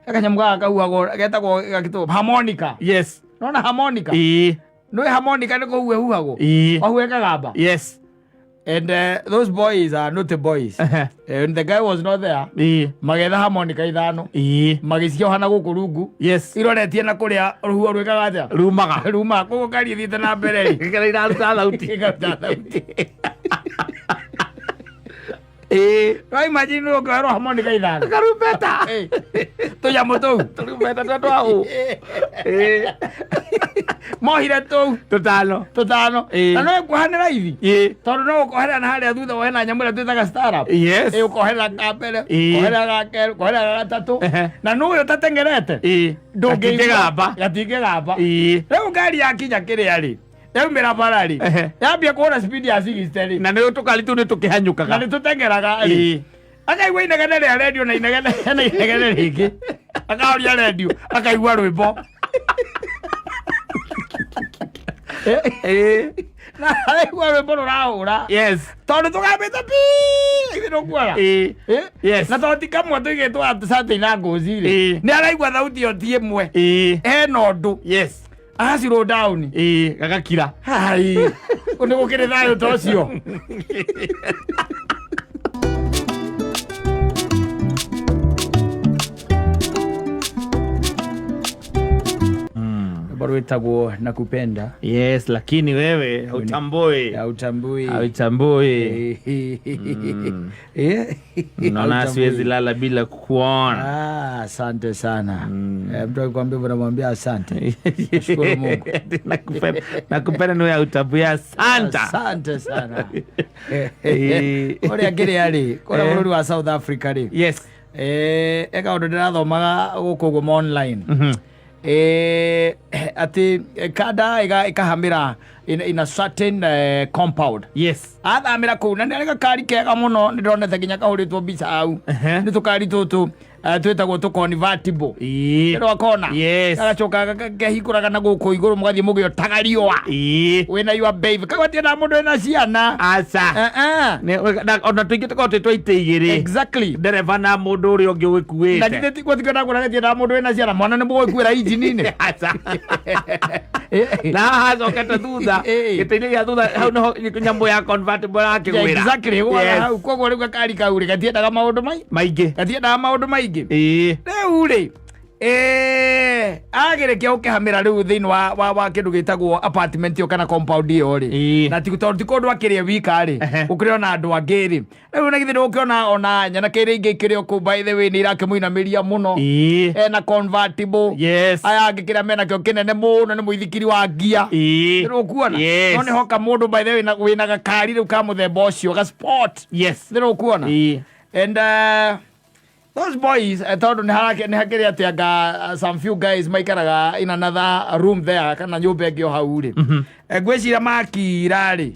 Kanyamũ gaka kahuhagwo getagwo gakĩtwo harmonica. Nona harmonica? Ĩĩ. Nĩ harmonica nĩ kũhuha ĩhuhagwo. Ĩĩ. Wahuha ĩkagamba. And those boys are not boys. And the guy was not there. Magetha harmonica ithano. Magĩcioha na gũkũ rungu. Iroretie na kũrĩa rũhuho rwĩkaga atĩa? Rumaga. Ruma koguo ngari ĩthiĩte na mbere rĩ. Gĩkĩra iraruta thauti. Ĩkaruta thauti. Ĩĩ. No imagine nĩ ũkĩoherwo harmonica ithano. Karumbeta. Eh, Tũnyamũ tũu. Tũrumbeta twa twaũ. Ĩĩ. Mohire tũu Tũtano. tũtano. Ĩĩ. Na no ĩkuoha nĩ raithi. Ĩĩ. Tondũ no ũkoherera na harĩa thutha wohe na nyamũ ĩrĩa twĩtaga startup. Ĩ ũkoherera ka mbere, ũkoherera ga kerĩ, ũkoherera ga gatatũ. Na nũĩ ũtatengerete. Ĩĩ. Ndũngĩigua. Gatingĩgamba. Gatingĩgamba. Ĩĩ. Rĩu ngari yakinya kĩrĩa rĩ, yaumĩra bara rĩ, yambia kũhũra speed ya 60 rĩ, Na nĩ tũkari tũu nĩ na tũkĩhanyũkaga. nĩ tũteng'eraga rĩ. Ĩĩ. Akaigua inegene rĩa redio na inegene na inegene rĩngĩ. Akahoria redio, akaigua rwĩmbo. Ĩĩ. Na araigua rwĩmbo rũrahũra. Tondũ tũgambĩte pi, ithuĩ ndũkuona. Ĩĩ. Eh? Yes. Na tondũ ti kamwe tũigĩtwo atĩ Saturday na ngũci rĩ. Ĩĩ. Nĩ araigua thauti ĩyo ti ĩmwe. Ĩĩ. Hena ũndũ. Agaci down. Ĩĩ. Gagakira. Hai. Nĩ gũkĩrĩ thayũ ta ũcio. Rwĩmbo rwĩtagwo Nakupenda. Yes, lakini wewe hautambui. Hautambui. Hautambui. Eh? Naona Hautambui. siwezi lala bila kukuona. Ah, asante sana. Eh, mtu akikwambia hivyo unamwambia asante. Nashukuru Mungu. Nakupenda, nakupenda ni wewe hautambui. Asante. Asante sana. Eh. Ũrĩa ngĩrĩa rĩ, kũrĩa bũrũri wa South Africa rĩ. Eh, e kaũndũ ndĩrathomaga gũkũ ũguo ma online. Eh, atĩ kanda ĩkahamĩra in a certain compound. Athamĩra kũu na nĩ arĩ gakari kega mũno nĩ ndonete nginya kahũrĩtwo mbica hau. Nĩ tũkari tũtũ twĩtagwo tũ convertible. Nĩ rwakona. Gagacoka kehingũraga na gũkũ igũrũ mũgathiĩ mũgĩotaga riũa. Wĩna your babe. Kagwatie na mũndũ wĩna ciana. Aca. Eh, eh. Ona tũingĩ tũkoragwo twĩ twa itĩ igĩrĩ. Ndereba na mũndũ ũrĩa ũngĩ Na ũgĩkuĩte. githĩ ti gũtikio na kuona na mũndũ wĩna ciana mwana nĩ mũgũkuĩra injini-inĩ. Aca. Na haha acokete thutha Ĩĩ. gĩtĩ-inĩ gĩa thutha hau nĩho nyamũ ya convertible ĩrakĩgwĩra. Exactly. Hau koguo rĩu gakari kau rĩ gatiendaga maũndũ mai Maingĩ. gatiendaga maũndũ maingĩ. Ĩĩ. Rĩu rĩ agĩrĩkia gũkĩhamĩra rĩu thĩinĩ wa kĩndũ gĩtagwo apartment ĩyo kana compound ĩyo rĩ na ti tondũ ti kũndũ akĩrĩ wika rĩ gũkĩrĩ ona andũ angĩ rĩ rĩu na githĩ ndũgũkĩona ona nyanake iria ingĩ ikĩrĩ o kũu by the way nĩ irakĩmũinamĩria mũno ena convertible aya angĩ kĩrĩa menakĩo kĩnene mũno nĩ mũithikiri wa ngia nĩrũkuona no nĩ hoka mũndũ by the way wĩna gakari rĩu ka mũthemba ũcio ga sport nĩrũkuona and those boys tondũ nĩ harake nĩ hakĩrĩ atĩ anga some few guys maikaraga in another room there kana nyũmba ĩngĩ o hau rĩ. Ngwĩciria makira rĩ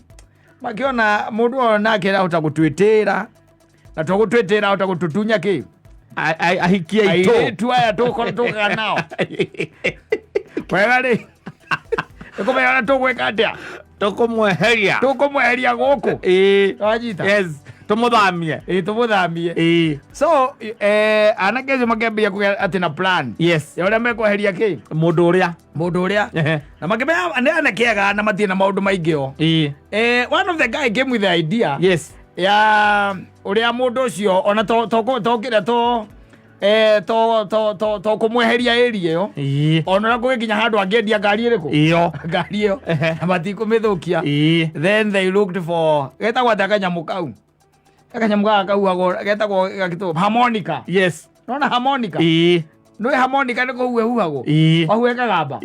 makĩona mũndũ ũyũ nake ahota gũtwĩtĩra na to gũtwĩtĩra ahota gũtũtunya kĩ Ahikie aitũ. Airĩtu aya tũkorwo tũkaga nao wega rĩ nĩkũmenya ũrĩa tũgwĩka atĩa. Tũkũmweheria. Tũkũmweheria gũkũ. Ĩĩ. Wanyita? Yes. Tũmũthamie. Ĩĩ tũmũthamie. Ĩĩ. So anake acio makĩambia kũgĩa atĩ na plan ya ũrĩa mekweheria kĩ Mũndũ ũrĩa. Mũndũ ũrĩa. Na makĩmenya nĩ anake ega na matirĩ na maũndũ maingĩ o. One of the guy came with the idea ya ũrĩa mũndũ ũcio ona to to to kĩrĩa to to to to to kũmweheria area ĩyo ona ũrĩa kũgĩkinya handũ angĩendia ngari ĩrĩkũ Ĩyo. Ngari ĩyo na matikũmĩthũkia. Then they looked for getagwo atĩa kanyamũ kau kanyamũ gaka kahuhagwo getagwo gakĩtwo harmonica. Nona harmonica? Nĩ harmonica nĩ kũhuha ĩhuhagwo. Wahuha ĩkagamba.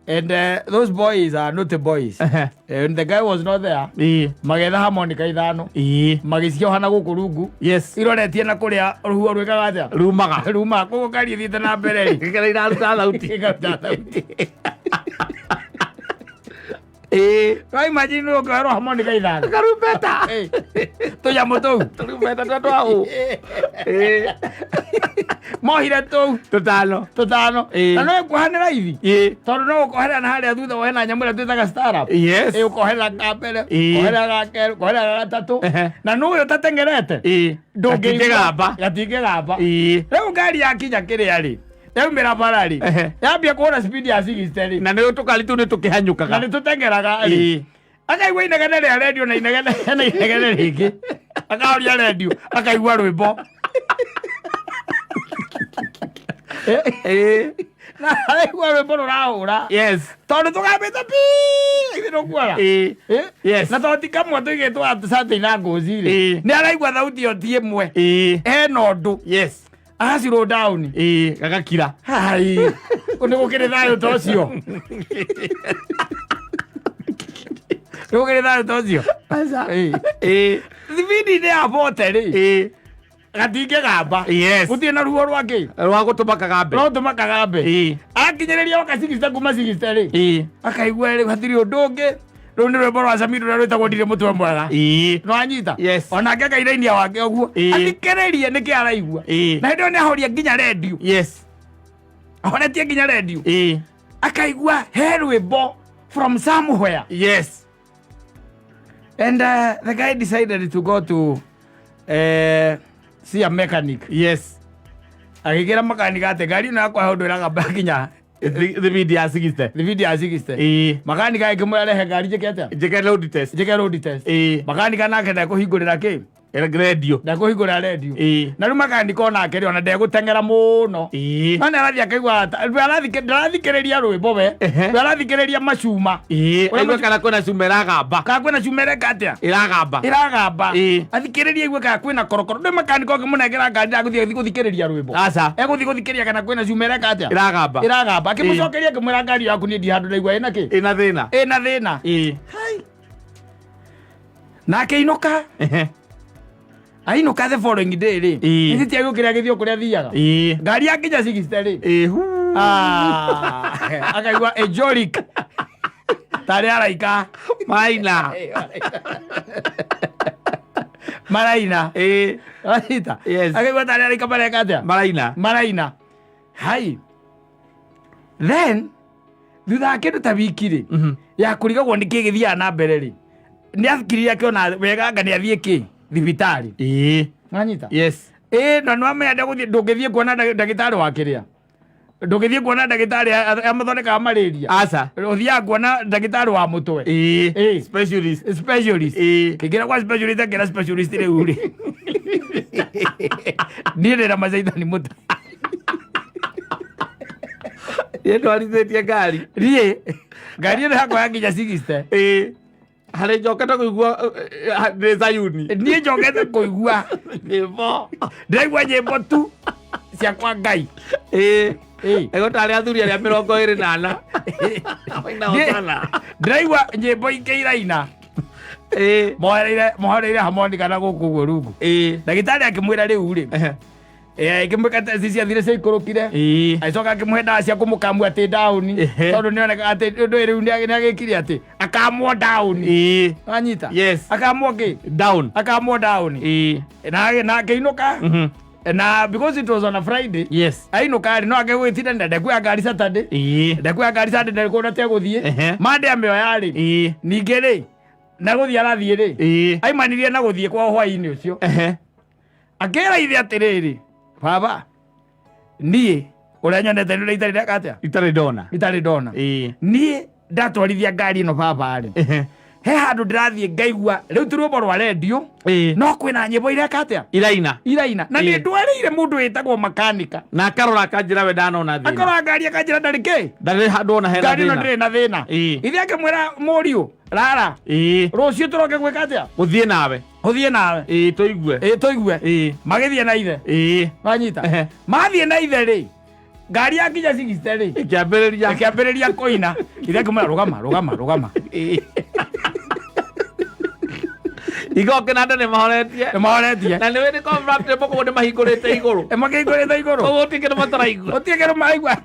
And those boys are not boys. And the guy was not there. Magetha harmonica ithano. Magĩcioha na gũkũ rungu. Iroretie na kũrĩa rũhuho rwĩkaga atĩa? Rumaga. Rumaga. Koguo ngari ĩthiĩte na mbere rĩ. Gĩkĩra iraruta thauti. Ĩkaruta thauti. Ĩĩ. No imagine nĩ ũkĩoherwo harmonica ithano. Mohire tũu. Tũtano. Tũtano. Ĩĩ. Na no ĩkuohanĩra ithi. Ĩĩ. Tondũ no ũkoherera na harĩa thutha wohe na nyamũ ĩrĩa twĩtaga startup. Yes. Ĩĩ, ũkoherera ka mbere, Ĩĩ. ũkoherera ga kerĩ, ũkoherera ga gatatũ. Ehe. Na nũĩ ũtateng'erete. Ĩĩ. Ndũngĩigua. Gatingĩgamba. Gatingĩgamba. Ĩĩ. Rĩu ngari yakinya kĩrĩa rĩ, yaumĩra bara rĩ, Ehe. yambia kũhũra speed ya 60 rĩ, Na nĩ tũkari tũu nĩ na tũkĩhanyũkaga. nĩ tũteng'eraga rĩ. Ĩĩ. Akaigua inegene rĩa redio na inegene na inegene rĩngĩ, akahoria redio, akaigua rwĩmbo. Ĩĩ. Na araigua rwĩmbo rũrahũra. Yes. Tondũ tũgambĩte pi ithuĩ ndũkuona. Ĩĩ. Eh? Yes. Na tondũ ti kamwe tũigĩtwo atĩ Saturday na ngozi rĩ, Ĩĩ. nĩ araigua thauti ĩyo ti ĩmwe. Ĩĩ. Hena ũndũ. Yes. Agacirwo down. Ĩĩ. Gagakira. Hai. Nĩ gũkĩrĩ thayũ ta ũcio. Nĩ gũkĩrĩ thayũ ta ũcio. Ĩĩ. Ĩĩ. Thibindi-inĩ ya bote rĩ, Ĩĩ. gatingĩgamba. Yes. Gũtirĩ na ruo rwa kĩ. Rwa gũtũma kagambe. No tũma kagambe. Ĩĩ. Akinyĩrĩria oka 60 kuma 60 rĩ. Ĩĩ. Akaigua rĩu hatirĩ ũndũ ũngĩ. Rĩu nĩ rwĩmbo rwa Samiru rũrĩa rwĩtagwo ndirĩ mũtwe mwega. Ĩĩ. Nĩwanyita? Yes. Onake akairainia wake ũguo. Ĩĩ. Athikĩrĩrie nĩkĩ araigua. Ĩĩ. Na hĩndĩ ĩyo nĩahoria nginya redio. Yes. Ahoretie nginya redio. Ĩĩ. Akaigua he rwĩmbo from somewhere. Yes. And the guy decided to go to see a mechanic. Yes. Agĩkĩra makanika atĩ ngari ĩno yakwa he ũndũ ĩragamba nginya Thibindi ya 60. thibindi ya 60. Ĩĩ. Makanika akĩmwĩra rehe ngari njĩke atĩa? Njĩke road test. Njĩke road test. Ĩĩ. Makanika nake ndekũhingũrĩra kĩ? Radio. Ndekũhingũrĩra redio. Ĩĩ. Na rĩu makanika onake rĩ ona ndegũteng'era mũno. Ĩĩ. No nĩarathiĩ akaigua ndarathikĩrĩria rwĩmbo we. Ehe. Ndarathikĩrĩria macuma. Ĩĩ. Ũrĩa Aigue kana kwĩna cuma ĩragamba. Kana kwĩna cuma ĩreka atĩa? Ĩragamba. Ĩragamba. Ĩĩ. Athikĩrĩrie aigue kana kwĩna korokoro. Ndũĩ makanika ũngĩmũnengera ngari ndagũthiĩ gũthikĩrĩria rwĩmbo. Aca. Egũthiĩ gũthikĩrĩria kana kwĩna cuma ĩreka atĩa? Ĩragamba. Ĩragamba. Akĩmũcokeria akĩmwĩra ngari yaku niĩ ndirĩ handũ ndaigua ĩna kĩ? Ĩna thĩna. Ĩna thĩna. Ĩĩ. Na akĩinũka. Ehe. Ainũka the following day rĩ. Ĩĩ. Githĩ ti agĩũkĩra agĩthiĩ o kũrĩa athiaga. Ĩĩ. Ngari yakinya 60 rĩ. Ĩĩ. Huu. Ah, akaigua ejorik tarĩ araika. Maraina. Maraina. Ĩĩ. Wanyita? Yes. Akaigua tarĩ araika mareka atĩa? Maraina. Maraina. Hai. Then thutha wa kĩndũ ta wiki rĩ, Mhm. ya kũrigagwo nĩ kĩ gĩthiaga na mbere rĩ, nĩ athikiririe akĩona wega anga nĩ athiĩ kĩ thibitarĩ. Ĩĩ. Wanyita? Yes. Ĩĩ, na nĩwamenya ndegũthiĩ, ndũngĩthiĩ kuona ndagĩtarĩ wa kĩrĩa, ndũngĩthiĩ kuona ndagĩtarĩ amathondekaga malaria. Aca. Ũthiaga kuona ndagĩtarĩ wa mũtwe. Ĩĩ. Ĩĩ. Specialist. Specialist. Ĩĩ. Kĩngĩra kwa specialist, akĩra specialist rĩu rĩ, niĩ ndĩna macaitani mũtwe. Niĩ ndwarithĩtie ngari. Niĩ ngari ĩno yakwa yakinya 60. Ĩĩ. Harĩ njokete kũigua ndĩ Zayuni. Niĩ njokete kũigua Nyĩmbo. Ndĩraigua nyĩmbo tu cia kwa Ngai. Ĩĩ. Ĩĩ. Ego tarĩ athuri arĩa 24. Maina Hosana. Ndĩraigua nyĩmbo ingĩ iraina. Ĩĩ. Mohereire mohereire harmonica na gũkũ ũguo rungu. Ĩĩ. Ndagĩtarĩ akĩmwĩra rĩu rĩ, Ehe. ĩkĩmwĩka testi ciathire ciaikũrũkire. Ĩĩ. Agĩcoka akĩmũhe ndawa cia kũmũkamua atĩ down. Ehe. Tondũ nĩoneka atĩ ũndũ ũyũ rĩu nĩagĩkire atĩ akamwo down. Ĩĩ. Wanyita? Yes. Akamwo kĩ? Down. Akamwo down. Ĩĩ. Na akĩinũka. Mhm. Na because it was on a Friday. Yes. Ainũka rĩ, no akegũgĩtinda ndekuoya ngari Saturday. Ĩĩ. Ndekuoya ngari Saturday ndekuona tegũthiĩ. Ehe. Monday amĩoya rĩ. Ĩĩ. Ningĩ rĩ, na gũthiĩ arathiĩ rĩ. Ĩĩ. Aimanirie na gũthiĩ kwa hwaĩ-inĩ ũcio. Ehe. Akĩra ithe atĩrĩrĩ, baba, niĩ ũrĩa nyonete nĩ ũrĩa itarĩ ndeka atĩa? Itarĩ ndona. Itarĩ ndona. Ĩĩ. Niĩ ndatwarithia ngari ĩno baba rĩ. Ehe. He handũ ndĩrathiĩ ngaigua rĩu ti rwĩmbo rwa redio. Ĩĩ. No kwĩna nyĩmbo ireka atĩa? Iraina. Iraina. Na nĩ Ĩĩ. ndwarĩire mũndũ wĩtagwo makanika. Na akarora akanjĩra we ndanona thĩna. Akora ngari akanjĩra ndarĩ kĩ? Ndarĩ handũ ona hena Ngari ĩno thĩna. ndĩrĩ na thĩna. Ĩĩ. Ithe akĩmwĩra mũriũ, rara, Ĩĩ. rũciũ tũroke gwĩka atĩa? Gũthiĩ nawe. Ũthiĩ nawe. Ĩĩ tũigue. Ĩĩ tũigue. Ĩĩ. Magĩthiĩ na ithe. Ĩĩ. Wanyita? Ehe. Mathiĩ na ithe rĩ, ngari yakinya 60 rĩ, Ĩkĩambĩrĩria. ĩkĩambĩrĩria kũina. Ithe akĩmwĩra rũgama, rũgama, rũgama. Ĩĩ. Igo kĩnanda nĩ mahoretie. Nĩ mahoretie. Na nĩ wĩ nĩ convertible koguo nĩ mahingũrĩte igũrũ. Nĩ makĩhingũrĩte igũrũ. Koguo gũtirĩ kĩndũ mataraigua. Gũtirĩ kĩndũ maraigua.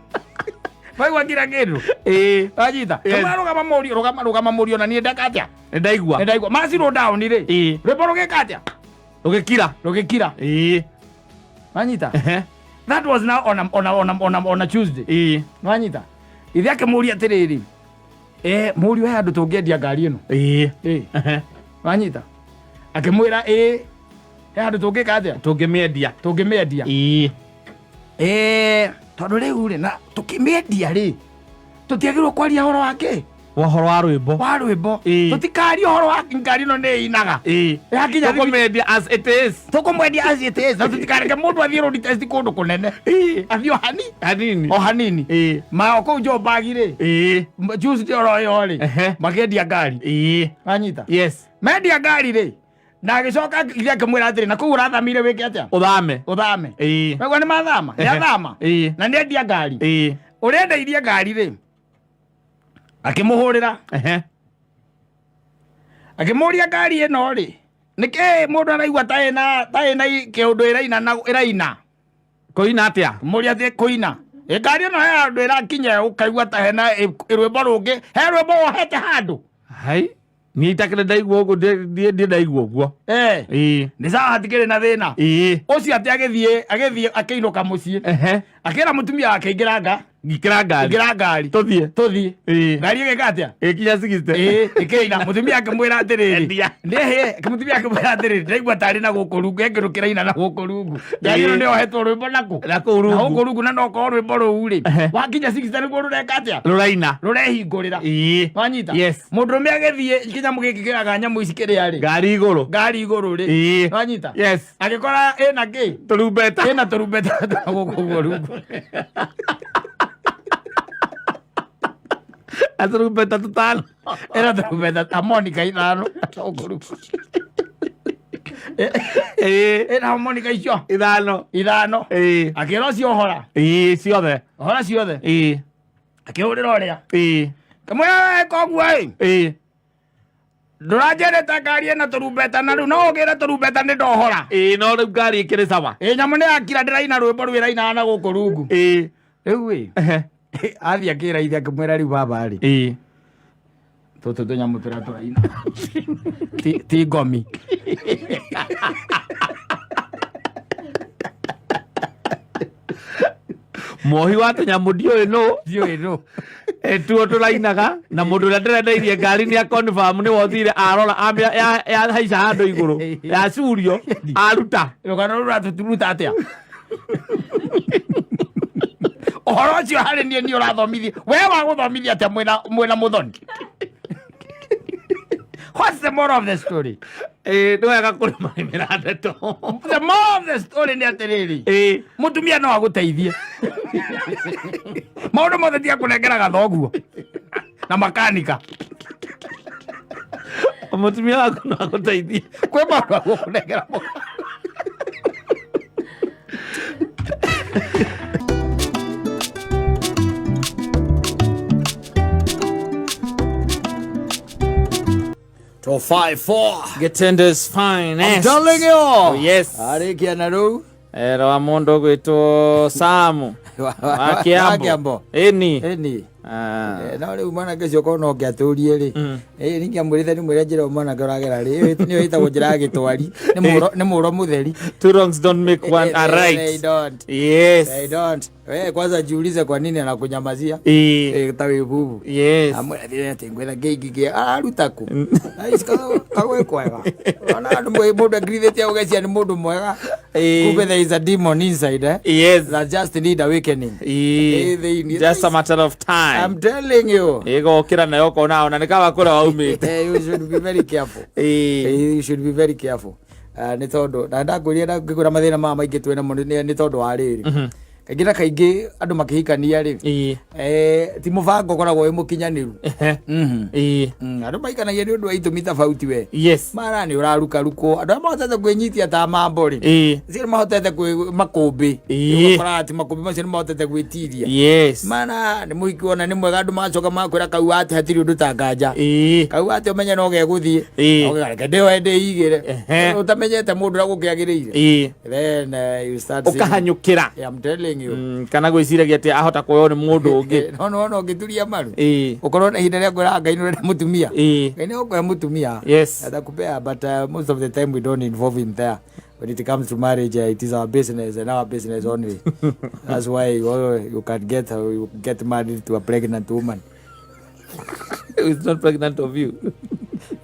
Maigua kira kĩndũ. Ĩĩ. Wanyita? Yes. Kĩmwĩra rũgama mũriũ, rũgama, rũgama mũriũ na niĩ ndeka atĩa? Nĩ ndaigua. Nĩ ndaigua. Macirwo down rĩ. Ĩĩ. Rwĩmbo rũgĩka atĩa? Rũgĩkira. Rũgĩkira. Ĩĩ. Wanyita? Ehe. That was now on a, on a, on a, on a, on a Tuesday. Nwanyita ithe akĩmũria atĩrĩrĩ, mũriũ, he handũ tũngĩendia ngari ĩno? Wanyita akĩmwĩra ĩ he handũ tũngĩka atĩa? Tũngĩmĩendia. Tũngĩmĩendia. Tondũ rĩu rĩ, na tũkĩmĩendia rĩ, tũtiagĩrĩirwo kwaria ũhoro wa kĩ? Ũhoro wa rwĩmbo. Wa rwĩmbo. Tũtikaria ũhoro wa ngari ĩno nĩ ĩinaga. Yakinya Tũkũmĩendia as it is. Tũkũmwendia as it is, na tũtikareke mũndũ athiĩ road test kũndũ kũnene. Athiĩ o hani Hanini. O hanini. Ma o kũu Joburg rĩ, Tuesday oro ĩyo rĩ, makĩendia ngari. Wanyita? Yes. Mendia ngari rĩ, na agĩcoka ithe akĩmwĩra atĩrĩ, na kũu ũrathamire wĩke atĩa? Ũthame. Ũthame. Waigua nĩ mathama, nĩ athama na nĩ endia ngari. Ũrĩa ngari rĩ, akĩmũhũrĩra, akĩmũria ngari ĩno rĩ, nĩkĩ mũndũ araigua ta ĩna kĩũndũ ĩraina na ĩraina? Kũina atĩa? Mũria atĩ kũina. Ĩ ngari ĩno he handũ ĩrakinya ũkaigua ta hena rwĩmbo rũngĩ, he rwĩmbo wohete handũ. Hai, niĩ itakĩrĩ ndaigua ũguo, ndiĩ ndaigua ũguo. Nĩ sawa, hatikĩrĩ na thĩna. Ũcio atĩ agĩthiĩ akĩinũka mũciĩ, akĩra mũtumia wake, ingĩra nga Ngikĩra ngari. Ingĩra ngari. Tũthiĩ. Tũthiĩ. Ngari ĩgĩka atĩa? Ĩkinya 60. Ĩkĩina. Mũtumia akĩmwĩra atĩrĩrĩ, Endia. nĩhĩ, mũtumia akĩmwĩra atĩrĩrĩ, ndĩraigua tarĩ na gũkũ rungu he kĩndũ kĩraina na gũkũ rungu. Ngari ĩno nĩyohetwo rwĩmbo nakũ? Na kũu Na rungu. gũkũ rungu, na nokorwo rwĩmbo rũu rĩ, wakinya 60 nĩguo rũreka atĩa? Rũraina. Rũrehingũrĩra. Wanyita? Yes. Mũndũrũme agĩthiĩ kĩnyamũ gĩkĩ kĩraga nyamũ ici kĩrĩa rĩ, Ngari igũrũ. Ngari igũrũ rĩ, wanyita? Yes. Agĩkora ĩna kĩ? Tũrumbeta. Ĩna tũrumbeta twa gũkũ ũguo rungu. Na tũrumbeta tũtano. Ĩna tũrumbeta harmonica ithano gũkũ rungu. Ĩna harmonica icio Ithano. Ithano. Akĩra ũcio ũhora. Ciothe. Ũhora ciothe. Akĩhũrĩra ũrĩa kamwĩra koguo ĩ, ndũranjĩrĩte ngari ĩna tũrumbeta, na rĩu no ũgĩre tũrumbeta nĩ ndohora. No rĩu ngari ĩkĩrĩ sawa. Ĩ nyamũ nĩ yakira, ndĩraina rwĩmbo rwĩrainaga na gũkũ rungu. Rĩu ĩ, athiĩ akĩra ithe, akĩmwĩra, rĩu baba rĩ, tũtũ tũnyamũ tũrĩa tũraina ti ngomi. Mwohi wa tũnyamũ ndiũĩ nũ. Ndiũĩ nũ. Tuo tũrainaga na mũndũ ũrĩa ndĩrendeirie ngari nĩ aconfirm nĩ wothire arora yahaica handũ igũrũ yacurio aruta. Rũgano rũu rũratũruta atĩa? Ũhoro ũcio harĩ niĩ nĩ ũrathomithia we wa gũthomithia atĩa mwĩna mũthoni? What's the moral of the story? Nĩ wega kũrĩmarĩmĩra ndeto. The moral of the story nĩ atĩrĩrĩ, mũtumia no agũteithie maũndũ mothe, tiga kũnengera gathoguo na makanika. Mũtumia waku no agũteithie. Kwĩ maũndũ agũkũnengera. To 5 4. Getender's finest. I'm telling you. Oh, yes. Arĩkia na rĩu. Ero wa mũndũ ũgwĩtwo Samu wa Wa Kiambo. Kiambo. Ĩni. Ĩni. Ah. No rĩu mwanake ũcio korwo no ngĩatũrie rĩ, ningĩamwĩrĩte nĩ mwĩre njĩra ĩyo mwanake ũragera rĩ, ĩyo nĩyo ĩtagwo njĩra ya gĩtwari, nĩ mũro mũtheri. Two wrongs don't make one a They right. don't. Yes. They don't. We kwanza jiulize kwa nini anakunyamazia. Ta wĩ bubu. Amwĩra atĩrĩ atĩ ngwetha ngĩingĩ araruta kũ? Kagwe kwega. Ona andũ mũndũ angirithĩtie ũgecia nĩ mũndũ mwega. Kumbe there is a demon inside, eh? That just need awakening. Thĩinĩ. Just a matter of time. I'm telling you. Ĩgokĩra nayo ũkona ona nĩ kaba kũrĩa waumĩte. You should be very careful. You should be very careful. Nĩ tondũ na ndakwĩrire ngĩkwĩra mathĩna maya maingĩ twĩ namo nĩ tondũ wa rĩrĩ, kaingĩ na kaingĩ andũ makĩhikania rĩ, ti mũbango ũkoragwo wĩ mũkinyanĩru. Andũ maikanagia nĩ ũndũ wa itũmi tofauti we. Mara nĩ ũrarukarukwo, andũ arĩa mahotete kwĩnyitia ta mambo rĩ, acio nĩ mahotete kwĩ makũmbĩ. Ũgakora atĩ makũmbĩ macio nĩ mahotete gwĩtiria. Mana nĩ mũhiki wona nĩ mwega, andũ magacoka magakwĩra kau atĩ hatirĩ ũndũ ta nganja. Kau atĩ ũmenye no gegũthiĩ. Reke ndĩoe ndĩigĩre. Ũtamenyete mũndũ ũrĩa gũkĩagĩrĩire. Then you start seeing- Ũkahanyũkĩra. Yeah, I'm telling telling you. Kana gwĩciragia atĩ ahota kuoywo nĩ mũndũ ũngĩ. No nĩwona ũngĩturia maru, ũkorwo na ihinda rĩa kwĩra Ngai nĩũrenda mũtumia, Ngai nĩegũkũhe mũtumia. Atakupea, but most of the time we don't involve him there. When it comes to marriage, it is our business and our business only. That's why you can get you get married to a pregnant woman. It's not pregnant of you.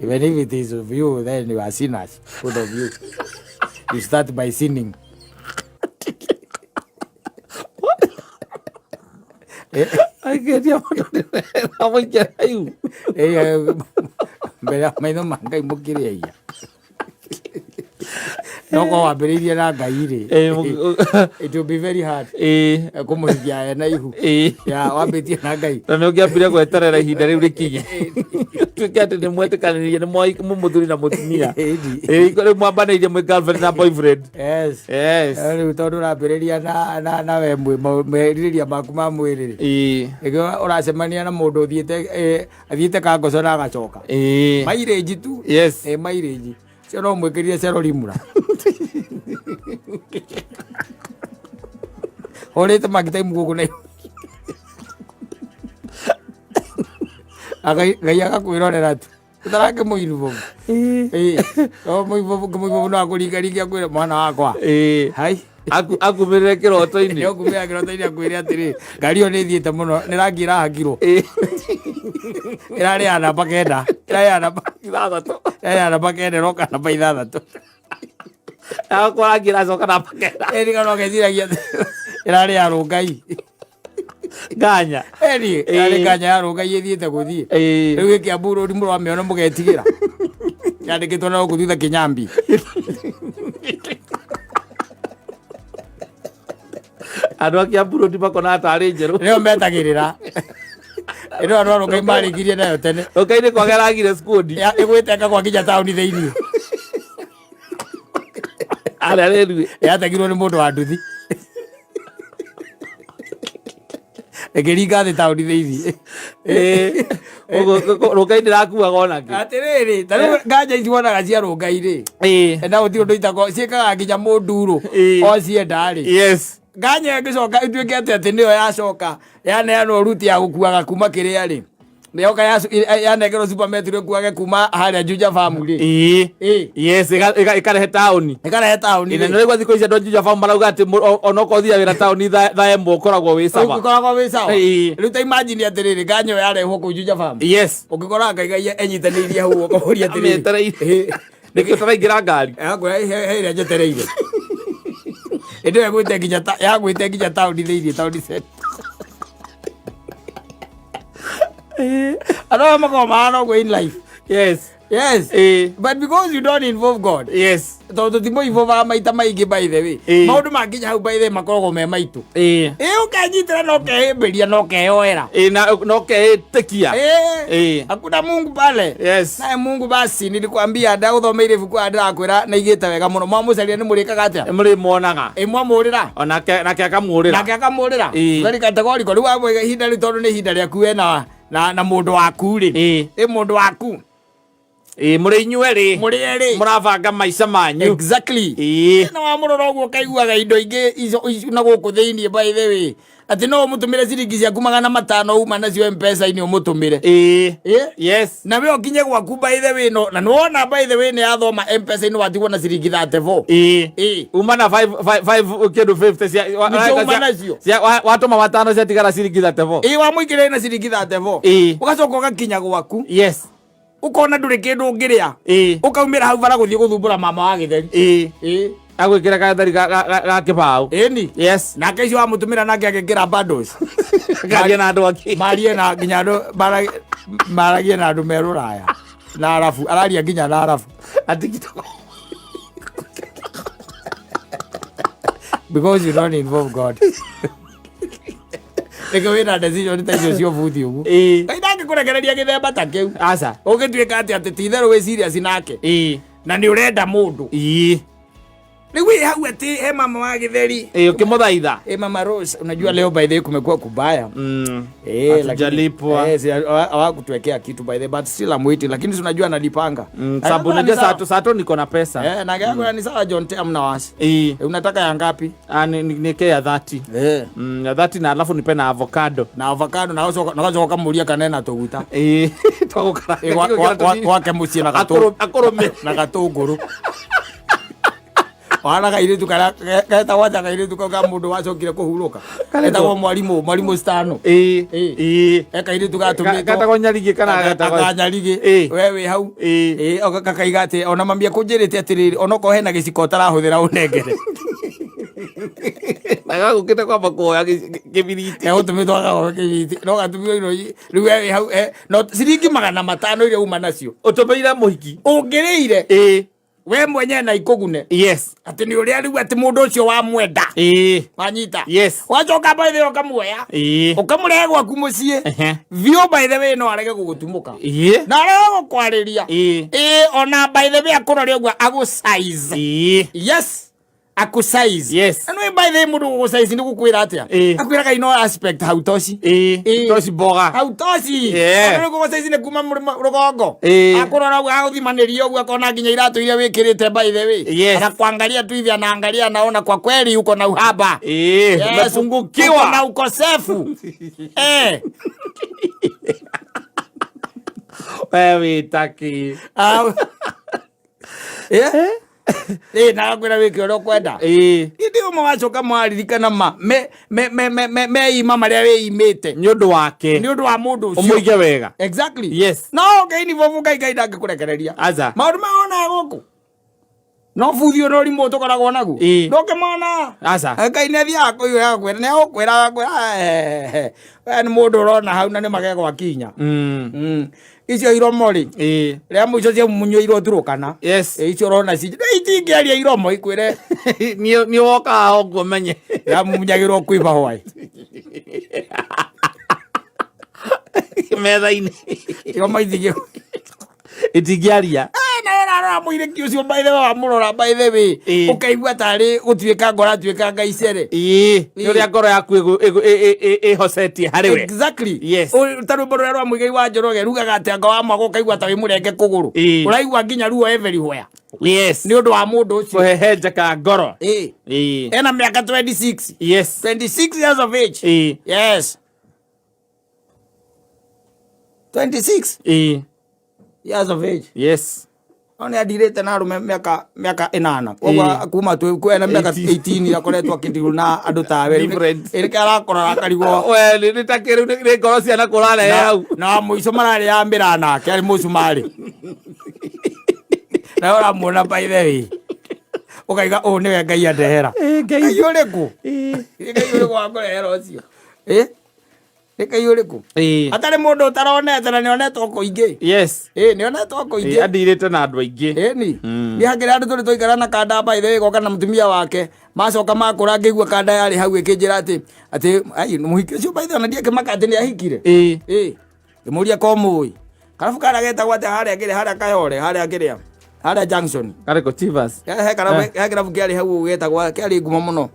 Even if it is of you, then you are sinners, both of you. You start by sinning. Akĩendia mũndũ amũikia raihu. Mbere ya maitho ma Ngai mũkĩrĩ aiya. No korwo wambĩrĩirie na Ngai rĩ, it will be very hard kũmũhikia ena ihu. Ya wambĩtie na Ngai. Na nĩ ũngĩambire gweterera ihinda rĩu rĩkinye, tuĩke atĩ nĩ mwetĩkanĩrie, nĩ mũthuri na mũtumia. Rĩu mwambanĩirie mwĩ girlfriend na boyfriend. Yes. Yes. Rĩu tondũ ũrambĩrĩria na we merirĩria maku ma mwĩrĩ rĩ, nĩkĩo ũracemania na mũndũ ũthiĩte athiĩte kangoco na agacoka. Mileage tu. Mileage. Cio no mwĩkĩrire cerorimura. Hũrĩte mark time gũkũ na Ngai agakwĩrorera tu. Ũtarakĩ mũirubobu. No mũirubobu kĩmũirubobu no akũringaringe akwĩre mwana wakwa. Hai. Akumĩrĩre kĩroto-inĩ. Nĩ ũkumĩra kĩroto-inĩ akwĩre atĩrĩ, ngari ĩyo nĩ ĩthiĩte mũno, nĩ rangi ĩrahakirwo. Ĩrarĩ ya namba 9. Ĩrarĩ ya namba 6. Ĩrarĩ ya namba 9 ĩroka namba 6. Agakorwo rangi ĩracoka namba 9. Ĩni kana ũgeciragia ĩrarĩ ya Rũngai. Nganya. Ĩni, ĩrarĩ nganya ya Rũngai ĩthiĩte gũthiĩ. Rĩu gĩkĩambu rũri mũramĩona mũgetigĩra. Yandĩkĩtwo na gũkũ thutha Kĩnyambi. Andũ a Kiambu Road makonaga tarĩ njerũ. Nĩo metagĩrĩra. Ĩno andũ a Rũngai marĩkirie nayo tene. Rũngai-inĩ kwaga ĩragire skundi. Ĩgwĩte ĩkagwa nginya taũni thĩiniĩ. Arĩa rĩruĩ. Yategirwo nĩ mũndũ wa nduthi. Ĩkĩringa thĩ taũni thĩiniĩ. Rũngai ndĩrakuaga onakĩ. Atĩrĩrĩ, ta rĩu nganja ici wonaga cia Rũngai rĩ. Na gũtirĩ ũndũ itakoo ciĩkaga nginya mũndurũ. O cienda rĩ. Nganya ĩngĩcoka ĩtuĩke atĩ nĩyo yacoka yaneanwo ruti ya gũkuaga kuma kĩrĩa rĩ. Yoka yanengerwo Super Metro ĩkuage kuma harĩa Juja Farm rĩ. Yes, ĩkarehe taũni. Ĩkarehe taũni. Ĩna nĩ thikũ ici andũ a Juja Farm marauga atĩ onokorwo ũthiaga wĩra taũni thaa 1 ũkoragwo wĩ sawa. Ũkoragwo wĩ sawa. Rĩu ta imagine atĩrĩrĩ, nganya ĩyo yarehwo kũu Juja Farm. Ũngĩkora Ngai Ngai enyitanĩirie hau ũkamũria atĩrĩrĩ. Amĩetereire. Nĩkĩo ũtaraingĩra ngari. Akwĩra he ĩrĩa njetereire. Ĩndĩ ĩyo ĩgwĩte nginya yagwĩte nginya taũni thĩiniĩ, taũni center. Andũ aya makoragwo mahana ũguo in life. Yes. But because you don't involve God. Tondũ tũtimũ-involvaga maita maingĩ by the way. Maũndũ makinya hau by the way makoragwo me maitũ. Ũkenyitĩra na ũkehĩmbĩria na ũkeyoera. Na ũkeĩtĩkia. Hakuna Mungu pale. Naye Mungu basi nilikwambia ndagũthomeire ibuku haha ndĩrakwĩra na igĩte wega mũno. Mwamũcaria nĩ mũrĩkaga atĩa? Mũrĩmuonaga. Mwamũrĩra. Onake akamũrĩra. Nake akamũrĩra. Very categorical. Rĩu wamwĩra ihinda rĩu tondũ nĩ ihinda rĩaku we na mũndũ waku rĩ. Mũndũ waku. Mũrĩ inyuerĩ. Mũrĩ erĩ. Mũrabanga maica manyu. Exactly. Na wamũrora ũguo ũkaiguaga indo ingĩ icio na gũkũ thĩiniĩ by the way. Atĩ no ũmũtũmĩre ciringi ciaku 500 uma nacio M-Pesa-inĩ ũmũtũmĩre. Na we ũkinye gwaku by the way no, na nĩwona by the way nĩ yathoma M-Pesa-inĩ watigwo na ciringi 34. Uma na five, five, five, kĩndũ 50 cia, Nĩcio uma nacio. cia, watũma 5 ciatigara ciringi 34. Wamũikĩrĩra na ciringi 34. Ũgacoka ũgakinya gwaku. Ũkona ndũrĩ kĩndũ ũngĩrĩa. Ũkaumĩra hau bara gũthiĩ gũthumbũra mama wa gĩtheri. Agwĩkĩra gatheri ga kĩbaũ. Ĩni. Nake icio wamũtũmĩra nake agĩkĩra bundles. Akaria na andũ angĩ. Marie na nginya andũ maragie na andũ me rũraya. Na arabu, araria nginya na arabu. Atikitoko. Because you don't involve God. Nĩkĩo wĩna decision ta icio cia ũbuthi ũguo. Ngai ndangĩkũrekereria gĩthemba ta kĩu. Aca. Ũngĩtuĩka atĩ ti itherũ wĩ serious nake. Na nĩ ũrenda mũndũ. Rĩu wĩ hau atĩ he mama wa gĩtheri. Ĩĩ, ũkĩmũthaitha. Eh, Mama Rose, unajua leo by the way kumekuwa kubaya. Eh, lakini Hatujalipwa. eh, hawakutuwekea kitu by the way, but still I'm waiting, lakini si unajua analipanga. Sababu Ni unajua sawa. sato niko na pesa. Eh, na gani ni sawa John T, amna wasi. Ĩĩ. Eh, unataka ya ngapi? Ah, nike ya 30. Eh. Ya 30 na alafu nipe na avocado. Na avocado na ucoka na ucoka muria kana ena tuguta. Ĩĩ. Twagũkaranga. Eh, gwake mũciĩ na Akũrũme. na gatũngũrũ. Wana kairĩtu karĩa getagwo atĩa kairĩtu kau ka mũndũ wacokire kũhurũka. Karĩkũ? Getagwo mwarimũ, mwarimũ Stano. Ĩĩ. Ĩĩ. Ĩĩ. He kairĩtu gatũmĩtwo. Gatagwo Nyarigĩ kana gatagwo Kanyarigĩ. Ĩĩ. We wĩ hau. Ĩĩ. Ĩĩ, kakaiga atĩ ona mami akũnjĩrĩte atĩrĩrĩ, onokorwo hena gĩciko ũtarahũthĩra ũnengere. Na gagũkĩte kwamba kuoya kĩbiriti. Gegũtũmĩtwo agagoe kĩbiriti. No gatũmĩrwo irio rĩu we wĩ hau no ciringi 500 iria uma nacio. Ũtũmĩire mũhiki. Ũngĩrĩire Ĩĩ. we mwenyewe na ikũgune. Yes. Atĩ nĩ ũrĩa rĩu atĩ mũndũ ũcio wamwenda. Ĩĩ. Wanyita. Yes. Wacoka by the way ũkamuoya. Ĩĩ. Ũkamũrehe gwaku mũciĩ. Ehe. Biũ by the way no arege gũgũtumũka. Ĩĩ. Na arege gũkwarĩria. Ĩĩ. Ĩĩ, ona by the way akũrore ũguo agũ size. Ĩĩ. Yes. Akũ size. Yes. Na nĩ by the way mũndũ gũgũ size nĩ gũkwĩra atĩa? Ĩĩ. Akwĩraga ino aspect hautoshi. Ĩĩ. Ĩĩ. Toci mboga. Hautoshi. Yeah. Ona rĩu gũgũ size nĩ kuma rũgongo. Ĩĩ. Akũrora ũguo agũthimanĩria ũguo akona nginya iratũ iria wĩkĩrĩte by the way. Yes. Anakuangalia tu hivi anaangalia anaona kwa kweli uko na uhaba. Ĩĩ. Yes, uko na Umepungukiwa. ukosefu. Eh. We wĩtaki. Ah. Eh? Eh, na ngakwĩra wĩke ũrĩa ũkwenda. Ĩĩ. Hĩndĩ ĩyo wacoka mwaririkana ma me me me me me meima marĩa wĩimĩte Nĩ ũndũ wake. nĩ ũndũ wa mũndũ ũcio. Ũmũige wega. Exactly. Yes. No Ngai ni bobu Ngai Ngai ndangĩkũrekereria. Aca. Maũndũ maya wonaga gũkũ. No buthi ũyũ na ũrimũ tũkoragwo naguo. Ĩĩ. Ndũngĩmona. Aca. Ngai nĩ athiaga kũiyũra agakwĩra nĩ agũkwĩra agakwĩra we nĩ mũndũ ũrona hau na nĩ magegwa kinya. Icio iromo rĩ Ĩĩ. rĩa mũico ciamunyũirwo Turukana. Yes. Ĩ, icio ũrona ci itingĩaria iromo ikwĩre Nĩ wokaga ũguo menye. yamunyagĩrwo kwiba hwaĩ. Metha-inĩ. Iromo itingĩ Itingĩaria. na ũrarora mũirĩki ũcio by the way wamũrora by the way Ĩĩ. ũkaigua tarĩ gũtuĩka ngoro atuĩka ngai cere. Ĩĩ. Nĩ ũrĩa ngoro yaku ĩhocetie harĩ we. Exactly. Yes. Ta rwĩmbo rũrĩa rwa Mũigai wa Njoroge rugaga atĩ anga wa mwago ũkaigua ta wĩ mũrenge kũgũrũ. Ĩĩ. Ũraigua nginya ruo everywhere Yes. nĩ ũndũ wa mũndũ ũcio. Kũhehenjeka ngoro. Ĩĩ. Ĩĩ. Ena mĩaka 26. Yes. 26 years of age. Ĩĩ. Yes. 26 Ĩĩ. years of age. Yes. No nĩ andirĩte na arũme mĩaka 8. Koguo Ĩĩ. kuma twĩ ena mĩaka 18. 18 akoretwo akĩndirwo na andũ tawe. Different. Ĩrĩkĩ arakora akarigwo. We nĩ ta kĩrĩu nĩ ngoro ciana kũrarehe hau. Na mũico mararĩ ya mĩra nake arĩ mũcumarĩ. Na ũramuona by the way. Ũkaiga ũũ nĩwe Ngai andehera. Ĩĩ, Ngai. Ngai ũrĩkũ? Ĩĩ. Nĩ Ngai ũrĩkũ wakũrehera ũcio? Ĩ? Nĩ Ngai ũrĩkũ? Ĩĩ. Hatarĩ mũndũ ũtaronete na nĩonetwo kũingĩ. Yes. Ĩ, nĩonetwo kũingĩ. Ĩĩ, andirĩte na andũ aingĩ. Ĩni. Niĩ hakĩrĩ handũ tũrĩ twaikara na kanda by the way goka na mũtumia wake. Macoka makũra ngĩigua kanda yarĩ hau ĩkĩnjĩra atĩ ai mũhiki ũcio by the way ona ndiakĩmaka atĩ nĩahikire. Ĩĩ. Ĩ. Ngĩmũria ko mũĩ. Karabu karĩa getagwo atĩa harĩa kĩrĩa harĩa Kayore harĩa kĩrĩa harĩa junction. Karĩkũ Chivas. He karabu he kĩrabu kĩarĩ hau getagwo kĩarĩ ngumo mũno.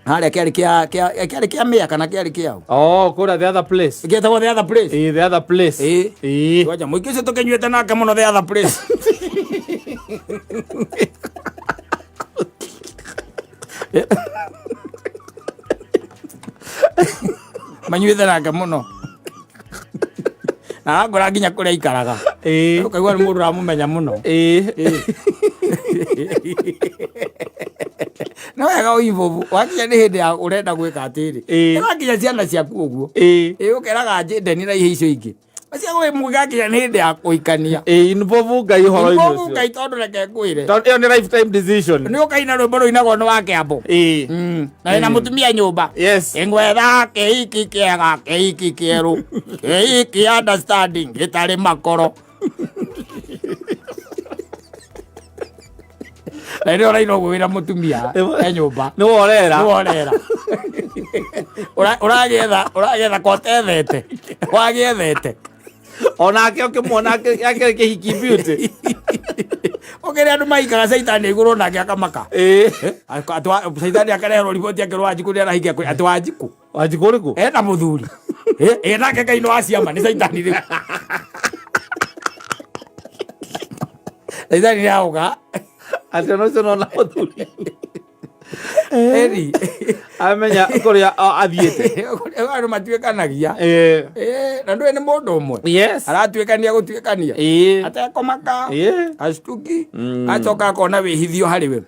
Harĩa kĩarĩ kĩa kĩa kĩarĩ kĩa mĩa kana kĩarĩ kĩao. Oh, kũrĩa the other place. Gĩetagwo the other place. Ĩĩ, the other place. Ĩĩ. Ĩĩ. Ngoja mũingĩ ũcio tũkĩnyuĩte nake mũno the other place. Manyuĩte nake mũno. Na arangora nginya kũrĩa aikaraga. Ĩĩ. Ũkaigua nĩ mũndũ ũramũmenya mũno. Ĩĩ. Nĩ wega ũibobu wakinya nĩ hĩndĩ ya ũrenda gwĩka atĩrĩ. Ĩĩ. Ĩra nginya ciana ciaku ũguo. Ĩĩ. Ĩĩ ũkeraga njĩndeni na ihe icio ingĩ. Macia mũgakinya nĩ hĩndĩ ya kũhikania. Ĩĩ, involve Ngai ũhoro-inĩ Involve ũcio. Ngai tondũ reke ngwĩre. Tondũ ĩyo nĩ lifetime decision. Nĩ ũkaina rwĩmbo rũinagwo nĩ wa Kĩambu. Ĩĩ. Na wĩna mũtumia nyũmba. Yes. Ngwetha kĩhiki kĩega kĩhiki kĩerũ kĩhiki understanding gĩtarĩ makoro. Na rĩrĩa ũraina ũguo wĩna mũtumia e nyũmba. Nĩ worera. Nĩ worera. Ũragĩetha ũragĩetha ko ũtethete. Wagĩethete. Onake ũkĩmuona akĩrĩ kĩhiki beauty. Kĩrĩa andũ mahikaga, caitani igũrũ nake akamaka. Atĩ caitani akareherwo riboti akĩrwo Wanjikũ nĩ arahikia atĩ Wanjikũ. Wanjikũ ũrĩkũ? Ena mũthuri. Ĩ nake Ngai nĩ wa ciama, nĩ caitani rĩu. Caitani nĩ auga. Atĩ ona ũcio nona mũthuri. Eri. Amenya kũrĩa athiĩte. Andũ matuĩkanagia. Na ndũĩ nĩ mũndũ ũmwe. Aratuĩkania gũtuĩkania. Atekũmaka. Ashtuki. Acoka akona wĩhithio harĩ we.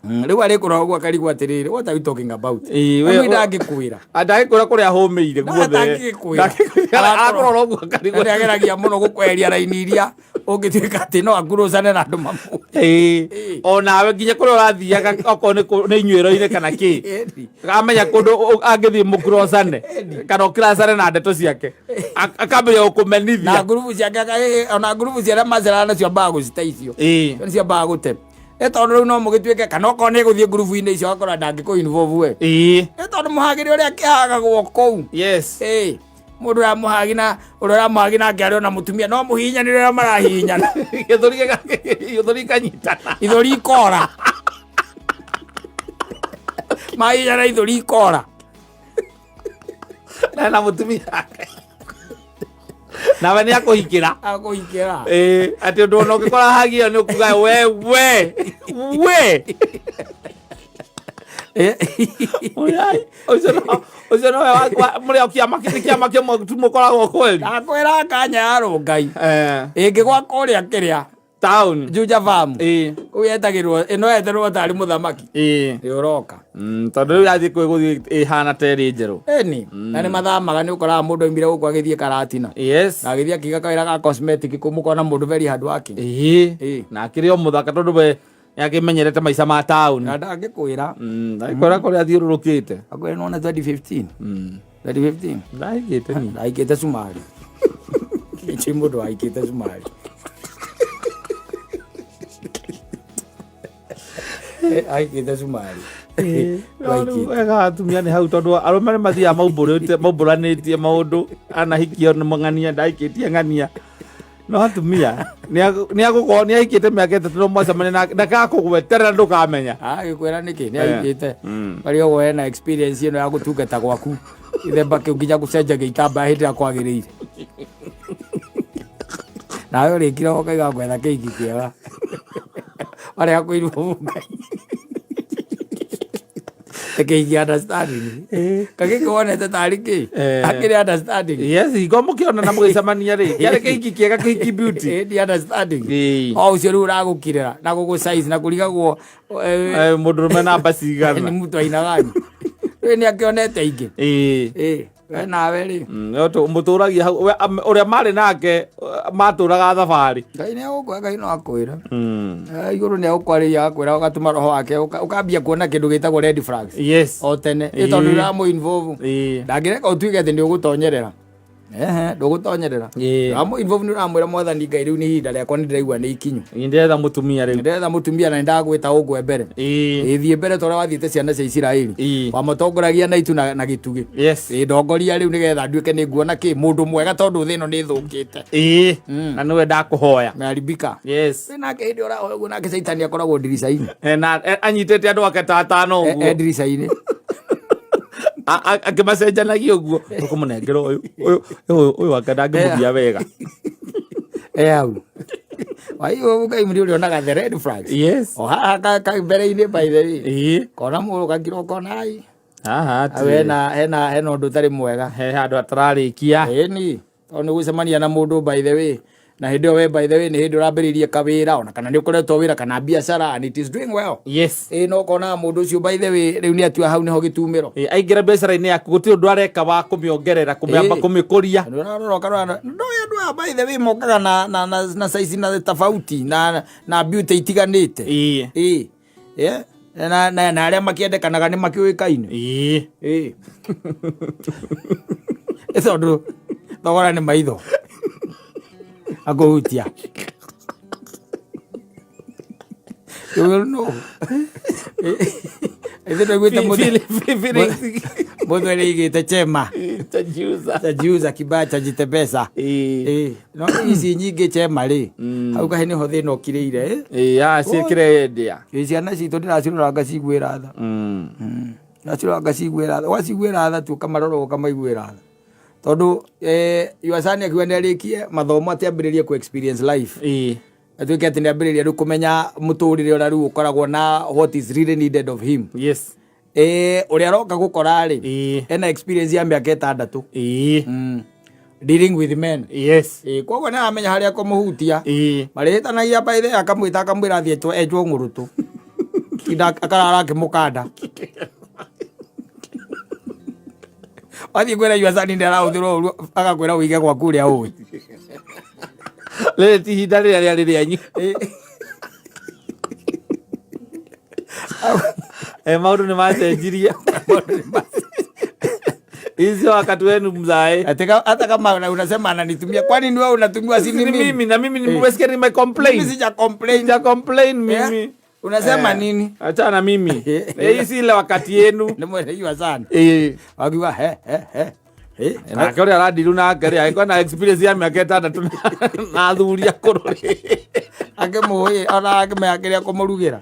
Rĩu arĩ kũrora ũguo akarigwo atĩrĩrĩ, what are you talking about? Rĩu ndangĩkwĩra. Ndangĩkwĩra kũrĩa hũmĩire guothe. Ndangĩkwĩra. Akũrora ũguo akarigwo. Nĩ ageragia mũno gũkweheria raini iria ũngĩtuĩka atĩ no akurucane na andũ mamũ. Onawe nginya kũrĩa ũrathiaga, okorwo nĩ inyuĩro-inĩ kana kĩ, amenya kũndũ angĩthiĩ mũkurocane kana ũkiracane na ndeto ciake, akambĩrĩria na gũkũmenithia. Ngurubu ciake ona ngurubu cia arĩa maceraga nacio ambaga gũcite icio. Nĩ ciambaga gũte. Ĩ tondũ rĩu no mũgĩtuĩke kana okorwo nĩ gũthiĩ ngurubu-inĩ icio agakorwo ndangĩkũ involve we. Ĩ tondũ mũhagĩre ũrĩa kĩhagagwo kũu. Ĩ mũndũ ũramũhagi na ũrĩa ũramũhagi nake arĩ ona mũtumia no mũhihinyanĩre ũrĩa marahihinyana. Gĩthũri gĩkanyitana. Ithũri ikora. Mahihinyana ithũri ikora. Na mũtumia wake nawe nĩ akũhikĩra. Akũhikĩra. Ĩĩ, atĩ ũndũ ona ũngĩkora hagi ĩyo nĩ ũkuga we we we. Ũyai, ũcio nowe mũrĩ o kĩama nĩ kĩama kĩmwe tu mũkoragwo kweli. Ndakwĩra kanya ya rũngai. Ĩngĩgwa kũrĩa kĩrĩa Taũni. Juja Farm. Kũu yetagĩrwo ĩno yeterwo tarĩ mũthamaki. Nĩ ũroka. Tondũ rĩu yathiĩ kwĩ gũthiĩ ĩhana ta ĩrĩ njerũ. Ĩni na nĩ mathamaga, nĩ ũkoraga mũndũ aumire gũkũ agĩthiĩ Karatina. Na agĩthiĩ akiga kawĩra ga cosmetic kũu, mũkona mũndũ very hard working. Na akĩrĩ o mũthaka tondũ we nĩ akĩmenyerete maica ma taũni. Na ndangĩkwĩra. Ndangĩkwĩra kũrĩa athiũrũrũkĩte. Akwĩra nĩwona 2015. 2015. Ndahikĩte niĩ. Ndahikĩte cumari. Nĩ mũndũ wahikĩte cumari. Ahikĩte cumari. No rĩu wega atumia nĩ hau tondũ arũme nĩ mathiaga maumbũrĩte maumbũranĩtie maũndũ, anahikio nĩ ng'ania, ndahikĩtie ng'ania, no atumia nĩ agũkorwo nĩ ahikĩte mĩaka 3 no mwacemania nake ndakakũgweterera ndũkamenya. Agĩkwĩra nĩkĩ nĩ ahikĩte. Marĩ ũguo ena experience ĩno ya gũtungata gwaku gĩthemba kĩu nginya gũcenjagia itambaya hĩndĩ ĩrĩa kwagĩrĩire. Nawe ũrĩkire ũkaiga ngwetha kĩhiki kĩega. Marĩa kwĩrwo Ngai. Kĩhiki understanding. Kagĩkĩ wonete tarĩ kĩ? Akĩrĩ understanding. Yes, hingo mũkĩona na mũgĩcemania rĩ, kĩarĩ kĩhiki kĩega, kĩhiki beauty. Ĩ, understanding. O ũcio rĩu ũragũkirĩra na gũgũ size na kũrigagwo Mũndũrũme namba nĩ cigana? Mtu aina gani? Rĩu nĩ akĩonete ingĩ. Ĩ, we nawe rĩ. No mũtũragia hau ũrĩa marĩ nake matũraga thabarĩ. Ngai nĩ agũkwa, Ngai no akwĩra. Igũrũ nĩ agũkwarĩria, agakwĩra ũgatũma roho wake ũkambia kuona kĩndũ gĩtagwo red flags. O tene. Ĩ tondũ ũramũ involve. Ndangĩreka ũtuĩke atĩ nĩ ũgũtonyerera. Ehe, ndũgũtonyerera. Ũramũ involve, nĩ ũramwĩra Mwathani Ngai rĩu nĩ ihinda rĩakwa, nĩ ndĩraigua nĩ ikinyu. Ndĩretha mũtumia rĩu. Ndĩretha mũtumia na nĩndagwĩta ũngwe mbere. Ĩthiĩ mbere ta ũrĩa wathiĩte ciana cia Isiraeli. Wamatongoragia na itu na gĩtugĩ. Ĩ ndongoria rĩu nĩgetha nduĩke nĩ nguona kĩ mũndũ mwega tondũ thĩ ĩno nĩ ĩthũkĩte. Na nĩwe ndakũhoya. Meharibika. Wĩ nake hĩndĩ ũrahoya ũguo nake caitani akoragwo ndirica-inĩ. Na anyitĩte andũ ake ta atano ũguo. E ndirica-inĩ. Akĩmacenjanagia ũguo, ũkũmũnengera ũyũ ũyũ ũyũ ũyũ wake ndangĩmũgia wega. E hau. Waiyo Ngai mũrĩ ũrĩonaga the red flags. O haha ka mbere-inĩ, by the way. Kona mũndũ gakira ũkona ai. Haha Hau hena ũndũ ũtarĩ mwega. He handũ hatararĩkia. Ĩni tondũ nĩ gũcemania na mũndũ, by the way, na hĩndĩ ĩyo we, by the way, nĩ hĩndĩ ũrambĩrĩirie kawĩra ona kana nĩ ũkoretwo wĩra kana biacara and it is doing well. Ĩ no ũkonaga mũndũ ũcio, by the way, rĩu nĩ atua hau nĩho gĩtumĩro. Aingĩra biacara-inĩ yaku gũtirĩ ũndũ areka wa kũmĩongerera, kũmĩamba kũmĩkũria. Nĩ ũrarora ũkarora no andũ aya, by the way, mokaga na size na tofauti na beauty itiganĩte. Ĩ yeah. Na arĩa makĩendekanaga nĩ makĩũĩkaine. Ĩ ĩ tondũ thogora nĩ maitho akũhutia. You will know. Ithe ndaiguĩte Mũndũ nĩaigĩte chema. Tajiuza. Tajiuza kibaya chajitembeza. Ĩĩ. Ĩĩ, no ici nyingĩ chema rĩ, hau kaĩ nĩho thĩna ũkirĩire ĩ. Ĩĩ, ah, ciĩkĩre Ĩ, ciana citũ ndĩracirora ngaciguĩra tha. Ndĩracirora ngaciguĩra tha. Waciguĩra tha tu ũkamarora ũkamaiguĩra tha. Tondũ your son akiuga nĩarĩkie mathomo atĩ ambĩrĩrie kũ experience life. Ĩĩ. Atuĩke atĩ nĩambĩrĩria rĩu kũmenya mũtũrĩre ũrĩa rĩu ũkoragwo na what is really needed of him. Yes. Ũrĩa aroka gũkora rĩ, Ĩĩ. ena experience ya mĩaka 6. Ĩĩ. Dealing with men. Yes. Koguo nĩ aramenya harĩa kũmũhutia. Ĩĩ. Marĩhĩtanagia by the way, akamwĩta akamwĩra athiĩ enjwo ng'ũrũtũ. Tinda akarara akĩmũkanda. Wathiĩ kwĩra your son nĩ arahũthĩrwo ũru, agakwĩra ũige gwaku ũrĩa ũĩ. Rĩrĩ ti ihinda rĩrĩa rĩarĩ rĩanyu. Maũndũ nĩ macenjirie. Hizi wakati wenu mzae. Hata kama unasema ananitumia, kwani ni wewe unatumiwa, si ni mimi? Mimi na mimi Eh. nimesikia nime complain. Mimi sija complain. Sija complain mimi. Unasema nini? Achana na mimi. Hii si ile wakati yenu. Nĩ mwene sana. Eh. Wakiuga he he he. Nake ũrĩa arandiru nake rĩ agĩkorwo na experience ya mĩaka 6 na athuri akũrũ rĩ. Akĩmũĩ ona akĩmenya kĩrĩa kũmũrugĩra.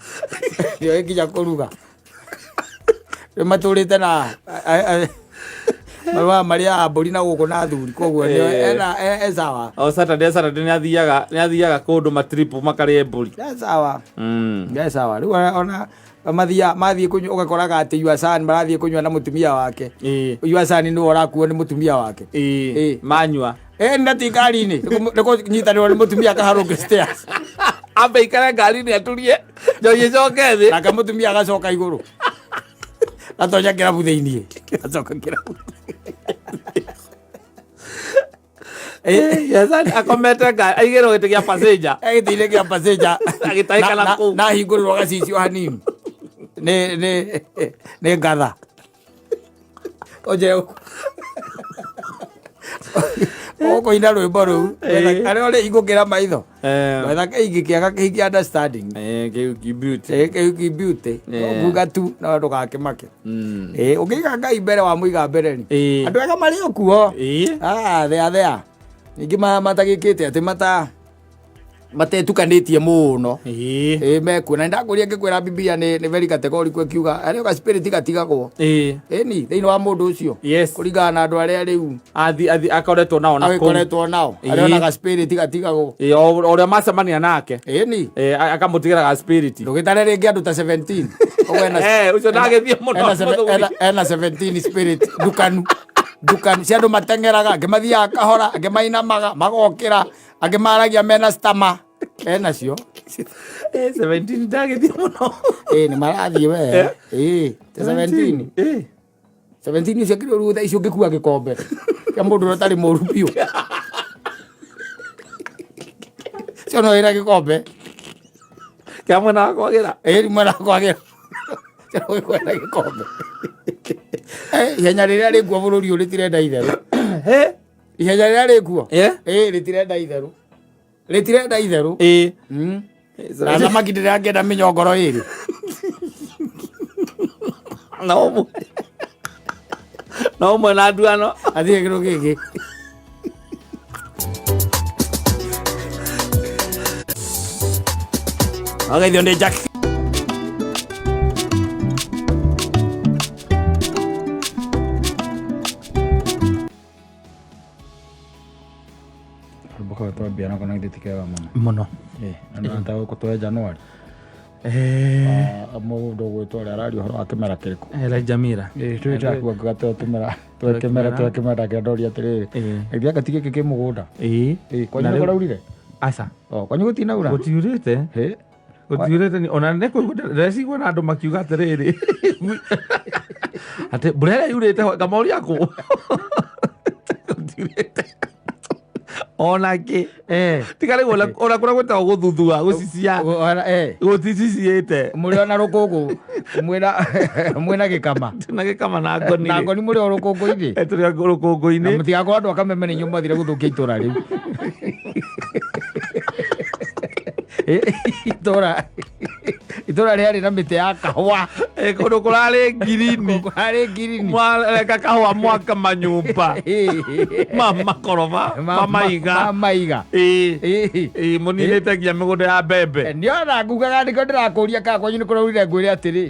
Nĩoĩ nginya kũruga. Rĩu matũrĩte na marũa marĩaga mbũri na gũkũ na athuri koguo ena e sawa. O Saturday Saturday nĩathiaga kũndũ matripu makarĩe mbũri. E sawa. E sawa. Rĩu ona mathiaga mathiĩ kũnyua ũgakoraga atĩ your son marathiĩ kũnyua na mũtumia wake. Your son nĩwe ũrakuo nĩ mũtumia wake. Manyua. Nati ngari-inĩ nĩ kũnyitanĩrwo nĩ mũtumia akaharũke stairs. Ambe ikare ngari-inĩ aturie njohi ĩcoke thĩ. Nake mũtumia agacoka igũrũ. Atonya kĩrabu thĩiniĩ. Acoka kĩrabu. Yes, akomete ngari aigĩrwo gĩtĩ kĩa passenger. Gĩtĩ-inĩ kĩa passenger. Agĩtahĩka na kũu. Na hingũrĩrwo gacicio hanini. Nĩ ngatha. Oje ũkũina rwĩmbo rũu arĩa ũrĩ ingũkĩra maitho. Wetha kĩhiki kĩega, kĩhiki understanding. Kĩhiki beauty. Kĩhiki beauty. Kuga tu no ndũgakĩmake. Ũngĩiga Ngai mbere wa mũiga mbere rĩ. Andũ ega marĩ o kuo. Thea thea. Ningĩ matagĩkĩte atĩ matetukanĩtie mũno. Mekuo. Na nĩndakũria ngĩkwĩra Biblia nĩ very categorical ĩkiuga arĩa ga spirit gatigagwo. Ĩni thĩinĩ wa mũndũ ũcio. Yes. Kũringana na andũ arĩa rĩu Athi akoretwo nao na kũu. Agĩkoretwo nao. Arĩa onaga spirit gatigagwo. O ũrĩa macemania nake. Ĩni. Akamũtigĩra ga spirit. Ndũgĩtare rĩngĩ andũ ta 17. Ũguo Ũcio ndagĩthiĩ mũno mũthuri. Ena 17 spirit ndukanu. Ndukanu cia andũ mateng'eraga, angĩ mathiaga kahora, angĩ mainamaga, magokĩra, angĩ maragia mena stama. Enacio. 17 ndagĩthiĩ mũno. Nĩ marathiĩ we. 17. 17 ũcio akĩrĩ ũru thaa icio ũngĩkua gĩkombe kĩa mũndũ ũrĩa ũtarĩ mũru biũ. Cio no wĩna gĩkombe. Kĩa mwena wa kwagĩra. Mwena wa kwagĩra. Cio no wĩna gĩkombe. Ihenya rĩrĩa rĩkuo bũrũri ũyũ rĩtirenda itherũ. Ihenya rĩrĩa rĩkuo. Rĩtirenda itherũ. Rĩtirenda itherũ. Na thamaki ndĩrangĩenda mĩnyongoro ĩrĩ. Na ũmwe. Na ũmwe na nduano. Athiĩ kĩndũ gĩkĩ. Agaithio nĩ Jack. Rwĩmbo kau twambia nako na githĩ ti kega mũno. Mũno. Na nĩ nataka gũkũ January. Mũndũ ũgwĩtwo ũrĩa araria ũhoro wa kĩmera kĩrĩkũ? Elijah Mira. Twĩ tũmera twekĩmera twekĩmera ndakĩra ndoria atĩrĩrĩ. Githĩ anga ti gĩkĩ kĩ mũgũnda? Kwanyu Na nĩ rĩu- kũraurire? Aca. Kwanyu gũtinaura? Gũtiurĩte. Gũtiurĩte ona nĩ kũigua ndĩrecigua na andũ makiuga atĩrĩrĩ. Atĩ mbura ĩrĩa yurĩte ngamoria kũ? Gũtiurĩte. Ona kĩ. Tiga rĩu ona kũrĩa gwĩtagwo gũthuthua, gũcicia. Gũticiciĩte. Mũrĩ ona rũkũngũ. Mwĩna gĩkama. Na gĩkama na ngoni. Na ngoni mũrĩ o rũkũngũ-inĩ. Tũrĩ o rũkũngũ-inĩ. Na mũtigakorwo andũ a Kameme nĩ inyuĩ mwathire gũthũkia itũra rĩu. Itũra rĩarĩ na mĩtĩ ya kahũa. Kũndũ kũrarĩ ngirini. Kũrarĩ ngirini. Mwareka kahũa mwaka manyũmba ma makoroba ma maiga. Ma maiga. Ĩĩ, mũninĩte nginya mĩgũnda ya mbembe. Nĩona ngugaga nĩkĩo ndĩrakũria kana kwanyu nĩ kũraurire, ngwĩre atĩrĩ,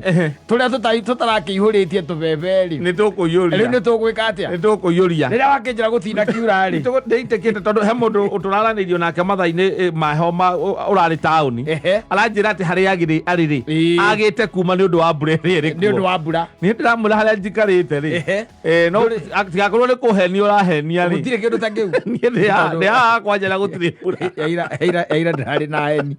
tũrĩa tũtarakĩihũrĩtie tũbebe rĩ, Nĩ tũkũiyũria. Rĩu nĩ tũgwĩka atĩa? Nĩ tũkũiyũria. Rĩrĩa wakĩnjĩra gũtina kiura rĩ. Ndĩitĩkĩte tondũ he mũndũ tũraranĩirio nake mathaa-inĩ maheho ma ũrarĩ taũni. Aranjĩra atĩ harĩa agĩrĩ arĩ rĩ, agĩte kuma nĩ ũndũ wa mbura ĩrĩa ĩrĩ Nĩ ũndũ kuo. wa mbura. Niĩ ndĩramwĩra harĩa njikarĩte rĩ, no tigakorwo nĩ kũhenia ũrahenia rĩ. Gũtirĩ kĩndũ ta kĩu. Niĩ ndĩ haha kwanja na gũtirĩ mbura. Yaira ndĩrarĩ na heni.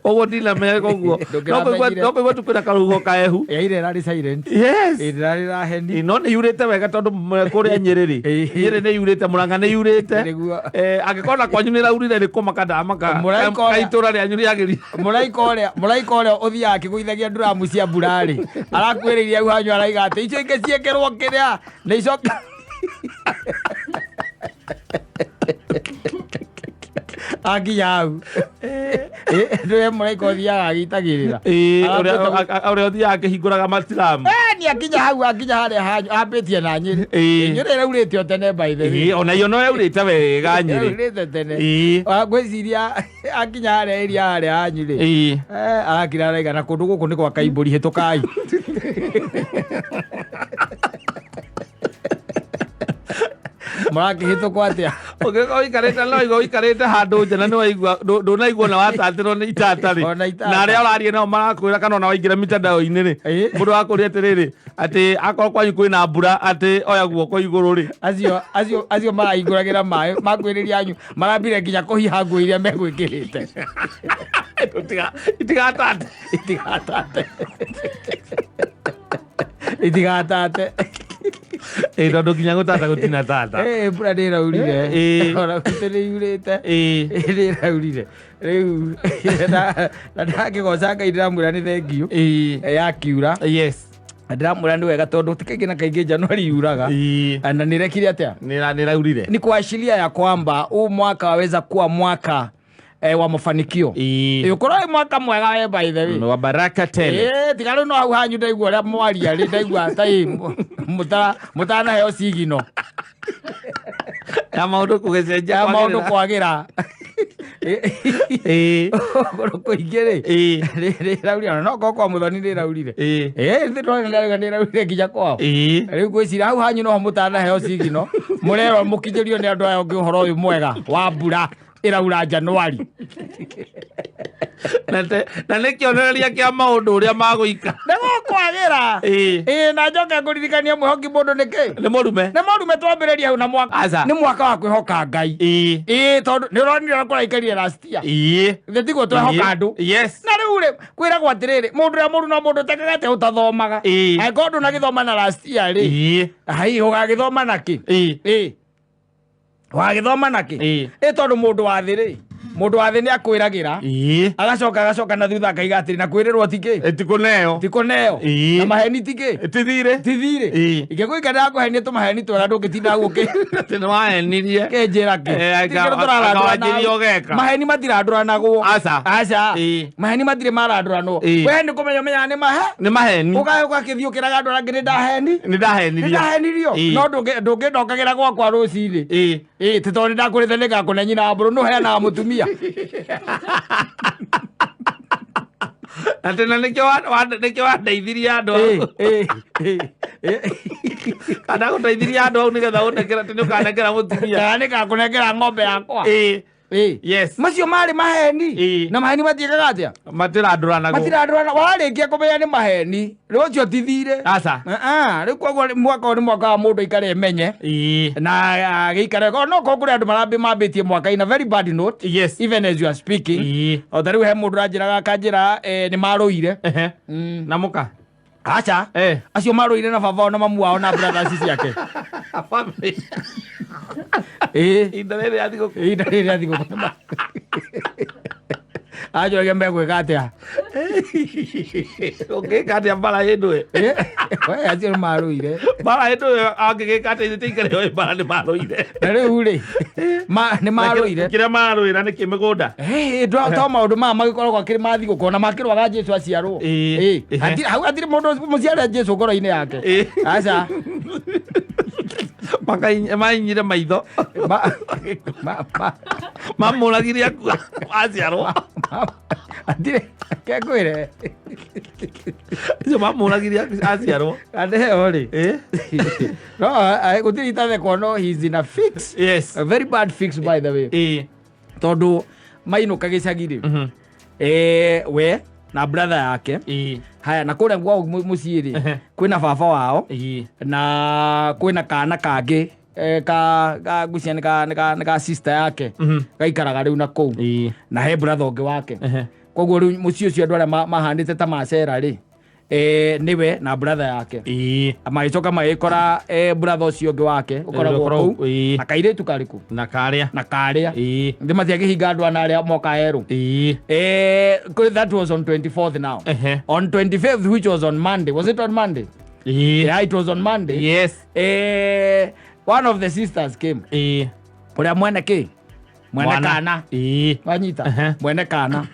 Ũguo ndinamenya koguo. Ndũngĩramenyire. No kũigua tu kwĩna karũhuho kaehu. Yaira ĩrarĩ silent. Yes. Ĩrarĩ na heni. Ĩ, no nĩ yurĩte wega tondũ kũrĩa Nyĩrĩ rĩ, Nyĩrĩ nĩ yurĩte, Mũrang'a nĩ yurĩte. Nĩguo. Angĩkorwo na kwanyu nĩ raurire nĩ kũmaka ndamaka. Mũraika ũrĩa- Ka itũra rĩanyu rĩagĩrire. Mũraika ũrĩa ũthiaga akĩgũithagia nduramu cia mbura rĩ, arakuĩrĩirie hau hanyu, araiga atĩ icio ingĩ ciĩkĩrwo kĩrĩa nĩ icoka akinya hau. Ndũe mũraika ũthiaga agĩitagĩrĩra. Ĩ, ũrĩa ũthiaga akĩhingũraga matiramu. Ni akinya hau, akinya harĩa hanyu ambĩtie na Nyĩrĩ. Nyĩrĩ ĩraurĩte o tene, by the way. Ĩ, ona iyo no yaurĩte wega Nyĩrĩ. Ĩraurĩte tene. Ngwĩciria akinya harĩa area harĩa hanyu rĩ, arakira araiga na kũndũ gũkũ nĩ gwa kaimbũri, hĩtũkai. Mũrakĩhĩtũkwo atĩa? Ũngĩkorwo ũikarĩte, no igua ũikarĩte handũ nja na nĩwaigua ndũnaigua na watatĩrwo nĩ itata rĩ, Ona itata. na arĩa ũraria nao marakwĩra kana ona waingĩra mitandao-inĩ rĩ, mũndũ wakũria atĩrĩrĩ, atĩ akorwo kwanyu kwĩna mbura, atĩ oya guoko igũrũ rĩ. Acio marahingũragĩra maĩ makwĩrĩria anyu marambire nginya kũhiha nguo iria megwĩkĩrĩte. Itigatate. Itigatate, itigatate. Ĩ, tondũ nginya gũtata gũtina tata. Mbura nĩ ĩraurire. Ona gwitũ nĩ yurĩte. Nĩ ĩraurire rĩu na ndakĩgoca Ngai, ndĩramwĩra nĩ thengiũ yakiura. Na ndĩramwĩra nĩ wega tondũ ti kaingĩ na kaingĩ Januari yuraga. Na nĩrekire atĩa? Nĩraurire. Ni kuashiria ya kwamba huu mwaka waweza kuwa mwaka wa mafanikio. Ũkorwo wĩ mwaka mwega we, by the way. Wa baraka tele. Tiga rĩu no hau hanyu ndaigua ũrĩa mwaria rĩ, ndaigua ta mũtanaheo cigino ya maũndũ kũgĩcenjia. Ya maũndũ kwagĩrĩra. Kwagĩra kũndũ kũingĩ rĩ, rĩraurire ona no korwo kwa Mũthoni rĩraurire. Thĩ nĩraurire nginya kwao. Rĩu ngwĩciria hau hanyu noho mũtanaheo cigino, mũrerwo mũkinyĩrio nĩ andũ aya ũngĩ ũhoro ũyũ mwega wa mbura ĩraura Januari. Na nĩ kĩonereria kĩa maũndũ ũrĩa magũikara. Nĩ gũkwagĩra. Ĩĩ, na njoke ngũririkanie mwĩhoki mũndũ nĩ kĩ? Nĩ mũrume. Nĩ mũrume. Twambĩrĩria hau na mwaka. Aca. Nĩ mwaka wa kwĩhoka Ngai. Ĩĩ, tondũ nĩ ũronire ũrĩa kũraikarire last year. Thĩ tiguo twehoka andũ. Na rĩu rĩ, kwĩragwo atĩrĩrĩ, mũndũ ũrĩa mũru no mũndũ ũtekaga atĩa, ũtathomaga. Angĩkorwo ndũnagĩthoma na last year rĩ, hai ũgagĩthoma na kĩ? Ĩĩ, wagĩthoma na kĩ? Ĩ, tondũ mũndũ wa thĩ rĩ, mũndũ wa thĩ nĩ akwĩragĩra, agacoka na thutha akaiga atĩrĩ, na kwĩrĩrwo ti kĩ? Ĩtikũneo. Tikũneo. Na maheni ti kĩ? Tithirĩ. Tithirĩ. Ingĩgũikara ndakũhenia tũmaheni twega, ndũngĩtinda hau ũkĩ Atĩ nĩ wahenirie. Kĩnjĩra kĩ? Ti kĩndũ tũrarandũra. Akawanjĩria ũgeka. Maheni matirandũranagwo. Aca. Aca. Maheni matirĩ marandũranwo. We nĩ kũmenya ũmenyaga nĩ mahe Nĩ maheni. Ũgakĩthiĩ ũkĩraga andũ arĩa angĩ, nĩ ndaheni. Nĩ ndahenirio. Nĩ ndahenirio. No ndũngĩndokagĩra gwakwa rũcinĩ. Ĩĩ, ti tondũ nĩ ndakũrĩte nĩ ngakũne nyina wa mbũrũ nũ heanaga mũtumia. Atĩ na nĩkĩo nĩkĩo wandeithirie andũ au. Ĩĩ, ĩĩ, ĩĩ. Kana gũteithirie andũ au nĩgetha ũnengere atĩ nĩ ũkanengera mũtumia. Kana nĩ ngakũnengera ng'ombe yakwa. Macio marĩ maheni. Na maheni matiĩkaga atĩa? Matirandũranagwo. Matirandũrana. Warĩkia kũmenya nĩ maheni rĩu, ũcio ti thirĩ. Aca. Ah, rĩu koguo mwaka ũyũ nĩ mwaka wa mũndũ aikare emenye na agĩikare no korwo kũrĩ andũ marambĩ mambĩtie mwaka in a very bad note, even as you are speaking. O ta rĩu he mũndũ ũranjĩraga akanjĩra nĩ marũire. Na mũka. Aca. Acio marũire na baba wao na mamu wao na brothers ciake. Family. Ĩĩ. Ihinda rĩrĩ rĩa thigũkũ. Ihinda rĩrĩ rĩa thigũkũ. Anjũragia megwĩka atĩa. Ũngĩka atĩa mbara hĩndĩ ĩyo? We acio nĩ marũire. Mbara hĩndĩ ĩyo angĩgĩka atĩa ithuĩ tũikare oĩ mbara nĩ marũire. Na rĩu rĩ, nĩ marũire. Kĩrĩa marũĩra nĩ kĩ mĩgũnda? To maũndũ maya magĩkoragwo akĩrĩ ma thigũkũ ona makĩrwaga Jesu aciarwo. Ĩĩ. Ĩĩ. Hau hatirĩ mũndũ mũciare Jesu ngoro-inĩ yake. Ĩĩ. Aca. Mainyire maitho. Mamũragire akua aciarwo. Hatirĩ kekwĩre. Icio mamũragire aciarwo. Andeo rĩ. Ĩĩ. No, gũtirĩ itathekwo no he's in a fix. Yes. A very bad fix by the way. Ĩĩ. Tondũ mainũka gĩcagi rĩ. We na brother yake. Ĩĩ. Haya na kũrĩa kwao mũciĩ rĩ kwĩna baba wao Ĩĩ. na kwĩna kana kangĩ ka ngwĩciria nĩ ka sister yake gaikaraga rĩu na kũu Ĩĩ. na he brother ũngĩ wake. Koguo rĩu mũciĩ ũcio andũ arĩa mahanĩte ta macera rĩ, nĩwe na brother yake. Ĩĩ. Magĩcoka magĩkora brother ũcio ũngĩ wake ũkoragwo Ũkoragwo kũu ĩĩ. na kairĩtu karĩkũ Na karĩa. Na karĩa Ĩĩ. nĩ matiakĩhinga andũ ana arĩa moka erũ. Ĩĩ. That was on 24th now. On 25th, which was on Monday. Was it on Monday? Ĩĩ. Yeah, it was on Monday. Yes. One of the sisters came. Ĩĩ. Ũrĩa mwene kĩ? Mwene Mwana. kana. Ĩĩ. Wanyita? Ehe. Mwene kana.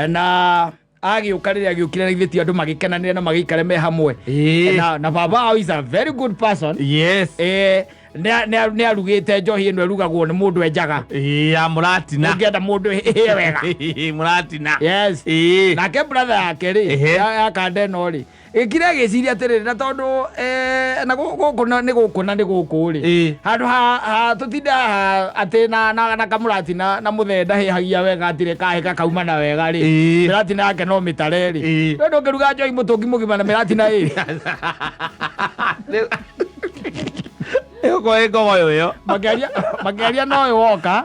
Na agĩũka rĩrĩa agĩũkire na githĩ ti andũ magĩkenanĩra na magĩikare me hamwe. Ĩĩ. Na baba wao is a very good person. Yes. Nĩ arugĩte njohi ĩno ĩrugagwo nĩ mũndũ enjaga. Ĩĩ ya mũratina. Ũngĩenda mũndũ ĩhĩe wega. Ĩĩ, mũratina. Yes. Ĩĩ. Nake brother yake rĩ ya kanda ĩno rĩ ĩkire agĩciria atĩrĩrĩ na tondũ na gũkũ nĩ gũkũ na nĩ gũkũ rĩ handũ ha tũtinda haha atĩ na kamũratina na mũthee ndahĩhagia wega atirĩ kahĩka kauma na wega rĩ mĩratina yake no mĩtare rĩ we ndũngĩruga njohi mũtũngi mũgima na mĩratina ĩrĩ. Ĩgũkorwo ĩ ngogoyo ĩyo. Makĩaria no ũyũ woka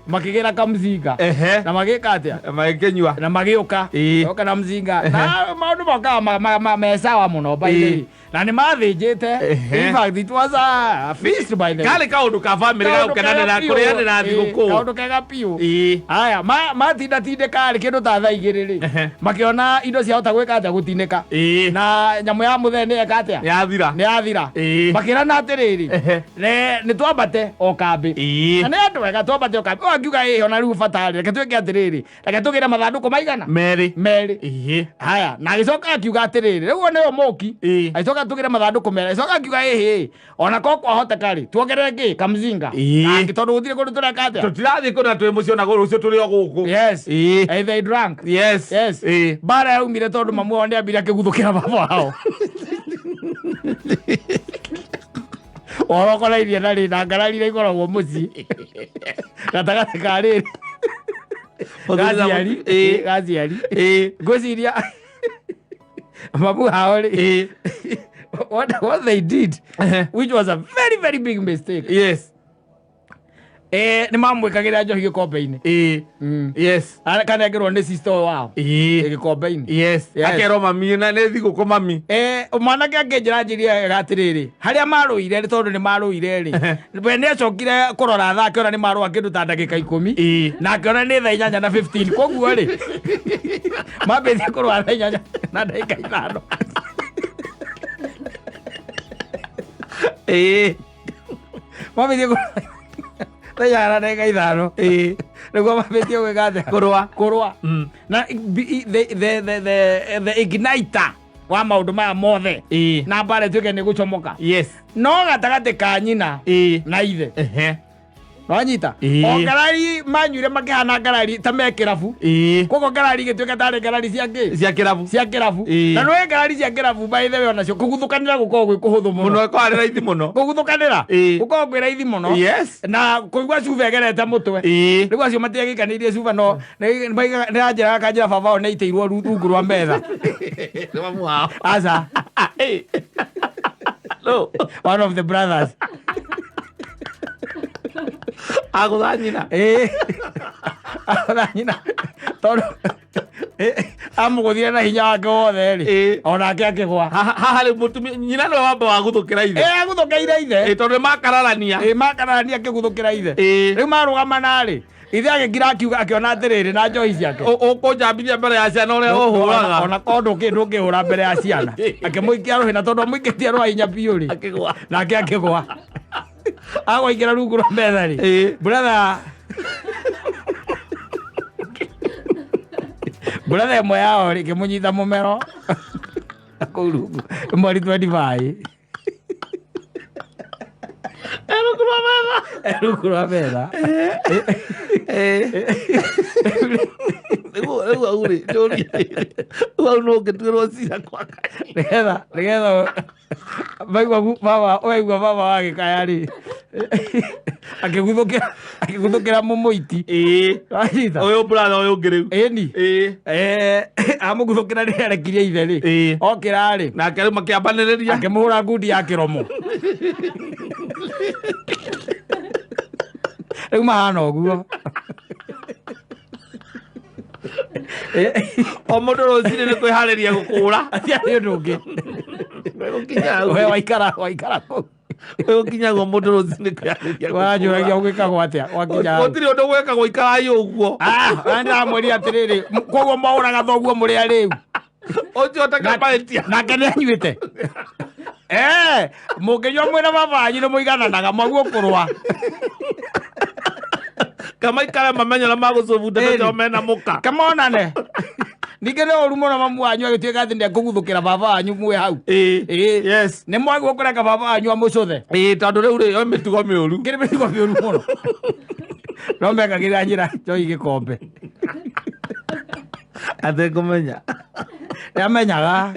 makĩgĩra kamzinga na magĩka atĩa? Magĩkĩnyua. Na magĩũka oka na mzinga na maũndũ mokaga me sawa mũno by the way. Na nĩ mathĩnjĩte. In fact, it was a feast by the way. Karĩ kaũndũ ka bamĩrĩ ga Kaũndũ kega gũkenanĩra biũ. kũrĩanĩra thigũkũ. Kaũndũ kega biũ. Haya matindatindĩka rĩ kĩndũ ta thaa 2 rĩ makĩona indo ciahota gwĩka atĩa gũtinĩka na nyamũ ya mũthee nĩ eka atĩa? Yathira. Nĩ yathira. Makĩrana atĩrĩrĩ, nĩ twambate o kambĩ na nĩ andũ ega twambate o kambĩ. Ũyũ akiuga ĩĩ ona rĩu bata rĩ reke twĩke atĩrĩrĩ reke tũgĩre mathandũkũ maigana? Merĩ. Merĩ. Haya na agĩcoka akiuga atĩrĩrĩ rĩu nĩyo mũki agĩcoka tũgĩre mathandũkũ merĩ agĩcoka akiuga ĩhĩ ona ko kwahoteka rĩ tuongerere kĩ kamzinga Kangĩ tondũ gũtirĩ kũndũ tũreka atĩa? Tũtirathiĩ kũna twĩ mũciĩ ona rũciũ tũrĩ o gũkũ. Yes. And they drank. Yes. Yes. Mbara yaumire tondũ mamu wao nĩ ambire akĩguthũkĩra baba wao ũhoro ũkonainie na rĩ na ngarari iria ikoragwo mũciĩ gatagatĩ ka rĩrĩ gaciari gaciari ngwĩciria mamu hao rĩ what they did, which was a very very big mistake, Yes. Nĩ mamwĩkagĩra njohi gĩkombe-inĩ. Yes. Kanengerwo nĩ sister ũyũ wao gĩkombe-inĩ. Yes. Yes. Akerwo mami na nĩ thigũkũ mami. Mwanake akĩnjĩra njĩrie atĩrĩrĩ harĩa marũire rĩ tondũ nĩ marũire rĩ we nĩ acokire kũrora thaa akĩona nĩ marũa kĩndũ ta ndagĩka 10 na akĩona nĩ thaa 8:15 koguo rĩ mambĩtie kũrũa thaa 8:05. Mambĩtie kũrũa thaa 8:05 nĩguo mambĩtie gwĩka atĩa? Kũrũa. Kũrũa na the igniter wa maũndũ maya mothe na mbara ĩtuĩke nĩ gũcomoka Yes. no gatagatĩ ka nyina na ithe. Wanyita? O ngarari manyuire makĩhana ngarari ta me kĩrabu. Koguo ngarari igĩtuĩka tarĩ ngarari cia kĩ? Cia kĩrabu. Cia kĩrabu. Na nĩwe ngarari cia kĩrabu by the way onacio kũguthũkanĩra gũkoragwo gwĩ kũhũthũ mũno. Mũno ĩkoragwo arĩ raithi mũno. Kũguthũkanĩra gũkoragwo kwĩ raithi mũno. Yes. Na kũigua cuba ĩgerete mũtwe. Rĩu acio matiagĩikanĩirie cuba no nĩranjĩraga kanjĩra baba wao nĩaitĩirwo rungu rwa metha. Nĩ mamu wao. Aca. No. One of the brothers. Agũtha nyina. Agũtha nyina tondũ amũgũthire na hinya wake wothe rĩ onake akĩgwa. Haha rĩu mũtumia nyina nĩwe wamba wagũthũkĩra ithe. Agũthũkĩire ithe. Tondũ nĩ makararania. Makararania akĩguthũkĩra ithe. Rĩu marũgamana rĩ Ithe agĩkira akiuga akĩona atĩrĩrĩ na njohi ciake. Ũkũnjambithia mbere ya ciana ũrĩa ũhũraga. Ona korwo ndũngĩhũra mbere ya ciana. Akĩmũikia rũhĩ na tondũ amũikĩtie rwa hinya biũ rĩ. Akĩgwa. Nake akĩgwa. Agwaingĩra rungu rwa metha rĩ. Brother brother ĩmwe yao rĩ ĩkĩmũnyita mũmero kũu rungu mweri 25 Rungu rwa metha. Rungu rwa metha. Rĩu hau rĩ, njũrie rĩrĩ. Rĩu hau no ũngĩtuĩrwo cira kwa Ngai. Nĩgetha maigua baba waigua baba wagĩkaya rĩ akĩguthũkĩra akĩguthũkĩra mũmũiti. Wanyita? Ũyũ brother ũyũ ũngĩ rĩu. Ĩni. Amũguthũkĩra rĩrĩa arekirie ithe rĩ. Okĩra rĩ. Nake rĩu makĩambanĩrĩria. Akĩmũhũra ngundi ya kĩromo. Rĩu mahana ũguo. O mũndũ rũcinĩ nĩ kwĩharĩria gũkũra. Hatiarĩ ũndũ ũngĩ. Gũkinya hau. We waikara waikara kũu. Gũkinya guo mũndũ rũcinĩ kwĩharĩria Wanjũragia ũgĩkagwo atĩa wakinya hau. Gũtirĩ ũndũ gwĩkagwo, ikarai ũguo. Ah, na ndĩramwĩrire atĩrĩrĩ, koguo mwaũraga thoguo mũrĩ arĩu. Ũcio ũtakĩmahĩtia. Nake nĩ anyuĩte. Mũngĩnyua mwĩna baba wanyu nĩ mũigananaga mwaguo kũrũa. Kamaikare mamenye ũrĩa magũcũbunda tondũ mena mũka. Kamonane. Ningĩ nĩ ũru mũno mamu wanyu agĩtuĩka atĩ nĩekũguthũkĩra baba wanyu mwĩ hau. Yes. Nĩ mwagĩrĩirwo kũreka baba wanyu amũcũthe. Tondũ rĩu rĩ, yo mĩtugo mĩũru. Kĩrĩ mĩtugo mĩũru mũno. No mekagĩrĩra nyina njohi gĩkombe. Atekũmenya. Nĩamenyaga.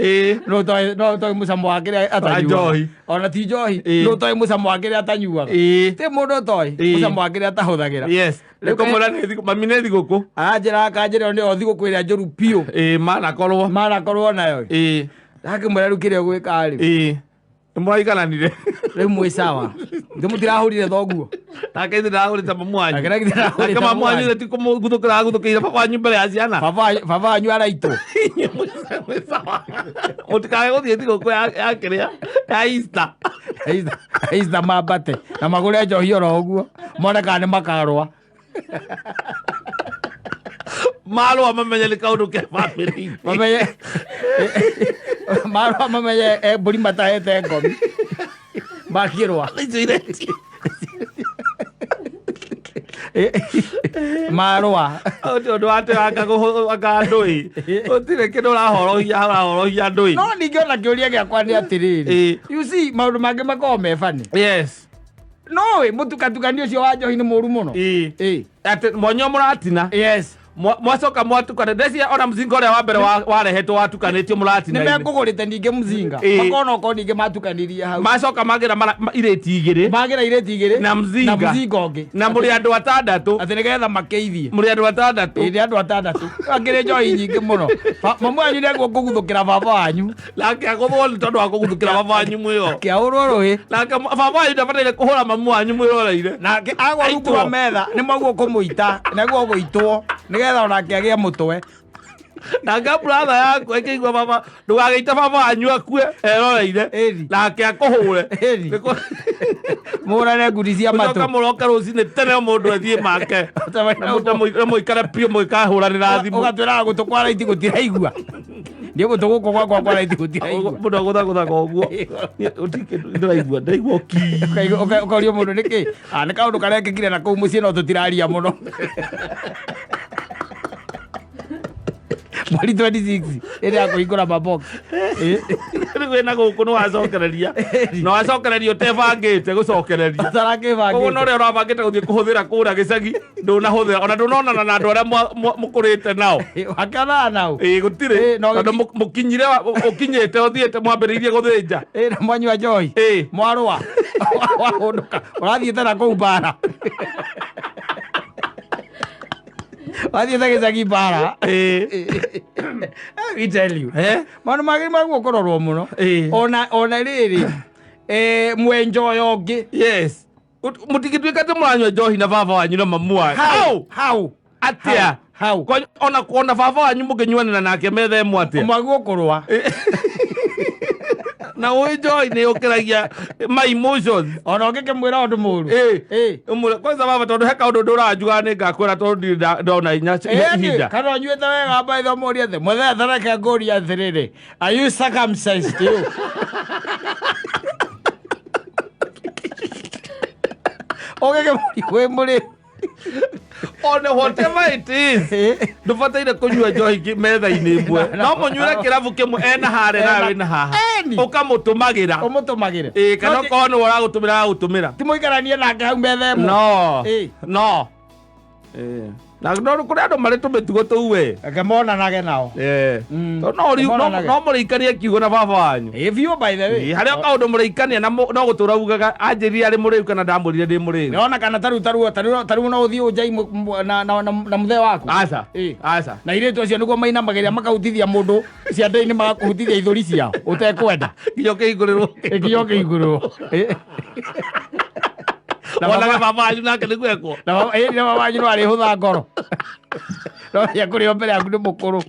No toĩ mũcamo wa kĩrĩa atanyuaga. Njohi. Ona ti njohi. No toĩ mũcamo wa kĩrĩa atanyuaga. Ti mũndũ ũtoĩ mũcamo wa kĩrĩa atahũthagĩra. Yes. Nĩkũmwĩra nĩ thigũ, mami nĩ thigũkũ. Aranjĩra akanjĩra nĩyo thigũkũ ĩrĩa njũru biũ. Manakorwo. Manakorwo nayo. Ndakĩmwĩra rĩu kĩrĩa ũgwĩka rĩ. Nĩmwaigananire. Rĩu mwĩ sawa. Ithe mũtirahũrire thoguo. Nake ithe ndahũrĩte mamu wanyu. Nake ithe ndahũrĩte Nake mamu wanyu wanyu. ti kũmũguthũkĩra aguthũkĩire baba wanyu mbere ya ciana. Baba wanyu araitwo. Mwĩ sawa. Mũtikae gũthiĩ thigũkũ ya kĩrĩa ya Easter. Easter mambate na magũre njohi oro ũguo mone kana nĩ makarũa. Marũa mamenye nĩ kaũndũ ke bamĩrĩ-inĩ. Mamenye marũa mamenye mbũri matahete ngomi makĩrũa. Icio iretio. Marũa. Ũcio ũndũ wa anga andũ ĩ. Gũtirĩ kĩndũ ũrahorohia ũrahorohia andũ ĩ. No ningĩ ona kĩũria gĩakwa nĩ atĩrĩrĩ. You see maũndũ mangĩ makoragwo me funny. Yes. No ĩ mũtukatukanio ũcio wa njohi nĩ mũru mũno. Atĩ mwanyua mũratina. Yes. Mwacoka mwatukana ndeciria ona mzinga ũrĩa wa mbere warehetwo watukanĩtio mũratina. Nĩ mekũgũrĩte ningĩ mzinga. Makona okorwo ningĩ matukanirie hau. Macoka magĩra irĩti igĩrĩ. Magĩra irĩti igĩrĩ. Na mzinga. Na mzinga ũngĩ. Na mũrĩ andũ atandatũ. Atĩ nĩgetha makĩithie. Mũrĩ andũ atandatũ. Ĩ, nĩ andũ atandatũ. Akĩrĩ njohi nyingĩ mũno. Mamu wanyu nĩaguo kũguthũkĩra baba wanyu. Nake agũthwo nĩ tondũ wa kũguthũkĩra baba wanyu mwĩo. Akĩahũrwo rũhĩ. Nake baba wanyu ndabataire kũhũra mamu wanyu mwĩroreire. Nake agwa rungu rwa metha nĩ mwaguo kũmũita, nĩguo gũitwo nĩgetha onake agĩe mũtwe. Nake brother yaku ĩkĩigua baba ndũgagĩite baba wanyu akue eroreire. Nake akũhũre. Mũhũrane ngundi cia matũ. Mũcoka mũroke rũcinĩ tene o mũndũ athiĩ make. Na mũikare biũ mũgĩkahũranĩra thimũ. Ũgatwĩraga gũtũ kwa raiti gũtiraigua. Ndiĩ gũtũ gũkũ gwakwa kwa raiti gũtiraigua. Mũndũ agũthagũthaga ũguo. Gũtirĩ kĩndũ ndĩraigua, ndĩraigua ki. Ũkaũria mũndũ nĩkĩ? Ah, nĩ kaũndũ karekĩkire na kũu mũciĩ no tũtiraria mũno. Mweri 26 ĩrĩa ya kũhingũra mabox. Rĩu wĩna gũkũ nĩ wacokereria. Na wacokereria ũtebangĩte gũcokereria. Ũtarakĩbangĩte. Koguo na ũrĩa ũrabangĩte gũthiĩ kũhũthĩra kũrĩa gĩcagi ndũnahũthĩra ona ndũnonana na andũ arĩa mũkũrĩte nao. Wakĩonana nao? Ĩĩ gũtirĩ. No Tondũ mũkinyire ũkinyĩte ũthiĩte mwambĩrĩirie gũthĩnja. Na mwanyua njohi. Mwarũa. Wahũndũka. Ũrathiĩte na kũu mbara. Wathiĩte gĩcagi mbara. We tell you. Maũndũ mangĩ maguo kũrorwo mũno. Ona rĩrĩ mwenjo ũyũ ũngĩ. Yes. Mũtingĩtuĩka atĩ mũranyua njohi na baba wanyu na mamu wanyu. How? How? Atĩa? How? Kwanyu, ona baba wanyu mũngĩnyuanĩra nake metha ĩmwe atĩa? Mwaguo kũrũa. Na ũĩ njohi nĩ ũkĩragia my emotions. Ona ũngĩkĩmwĩra ũndũ mũru. Ĩ. Ĩ. Ũmwĩre, kwanza baba, tondũ he kaũndũ ndũranjugaga nĩ ngakwĩra tondũ ndirĩ ndona inya ihinda. Kana ũnyuĩte wega mbaitha ũmũrie atĩ mũthee thareke ngũrie atĩrĩrĩ, are you circumcised you? Ũgĩkĩmũria wĩ mũrĩu. One whatever it is, ndũbataire kũnyua njohi metha-inĩ ĩmwe. No mũnyuĩre kĩrabu kĩmwe, ena harĩa nawe wĩna haha. Eni. Ũkamũtũmagĩra. Ũmũtũmagĩre. Ĩ, kana No ti- okorwo nĩwe ũragũtũmĩra, agagũtũmĩra. Ti mũikaranie nake hau metha ĩmwe. No. Ĩ. No. Ĩ. Na no kũrĩ andũ marĩ tũmĩtugo tũu we. Reke monanage nao. Ĩ. Tondũ no Monanage. no mũrĩikanie kiugo na baba wanyu. Ĩ biũ, by the way. Ĩ, harĩa kaũndũ mũrĩikania na no gũtũra ugaga anjĩrire arĩ mũrĩu kana ndamwĩrire ndĩ mũrĩu. Nĩwona kana tarĩu tarĩu tarĩu tarĩu no ũthiĩ ũnjai na mũthee waku. Aca. Ĩ. Aca. Na airĩtu acio nĩguo mainamagĩrĩra makahutithia mũndũ ciande-inĩ, magakũhutithia ithũri ciao ũtekwenda. Nginya ũkĩhingũrĩrwo. Nginya ũkĩhingũrĩrwo. Ĩ. Na Wonage baba wanyu nake nĩguo ekwo. Na ĩ, na baba wanyu no arĩhũtha ngoro no ya kũrĩo mbere yaku nĩ mũkũrũ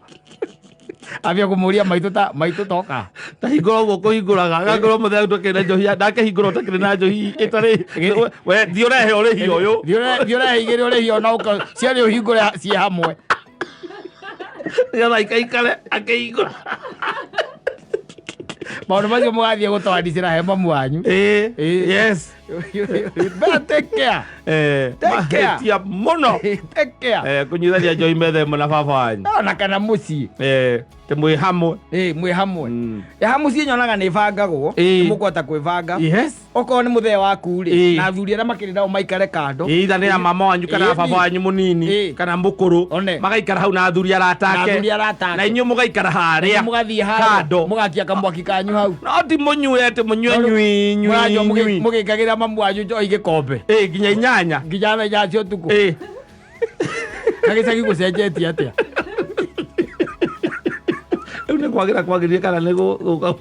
ambia kũmũria maitũ ta maitũ toka. Ta hingũra ũguo kũhingũraga agangorwo mũthenya ũtakĩrĩ na njohi, ndakĩhingũra ũtakĩrĩ na njohi ĩtarĩ we thiĩ ũrehe ũrĩhi ũyũ. Thiĩ ũrehe igĩrĩ ũrĩhi ona ũka ciarĩ ũhingũre ciĩ hamwe. Nĩgetha ikaikare akĩhingũra. Maũndũ macio mũgathiĩ gũtwanicĩra he mamu wanyu. Ĩ. Ĩ. Yes. Better take care. Take care. Mahĩtia mũno. Take care. Kũnyuithania njohi metha ĩmwe na baba wanyu. Ona kana mũciĩ. Tĩ mwĩ hamwe. Ĩ, mwĩ hamwe. Ya mũciĩ nyonaga nĩ ĩbangagwo. Ĩ. Mũkũhota kwĩbanga. Yes. Okorwo nĩ mũthee waku rĩ, Ĩ. na athuri arĩa makĩrĩ nao maikare kando. Either nĩ ya mama wanyu kana Ĩ, baba wanyu mũnini Ĩ. kana mũkũrũ. One. Magaikara hau na athuri arata Na ake. athuri arata ake. Na inyuĩ mũgaikara harĩa mũgathiĩ harĩa kando. Mũgakia kamwaki kanyu hau. No ti mũnyue atĩ mũnyue nyui nyui Mũranyua nyui. mũgĩkagĩra mamu wanyu njohi gĩkombe. Ĩ, nginya 8. Nginya thaa 8 cia ũtukũ. Ĩ. Gagĩcagi gũcenjetie atĩa? Rĩu nĩ kwagĩra kwagĩrire kana nĩ gũka?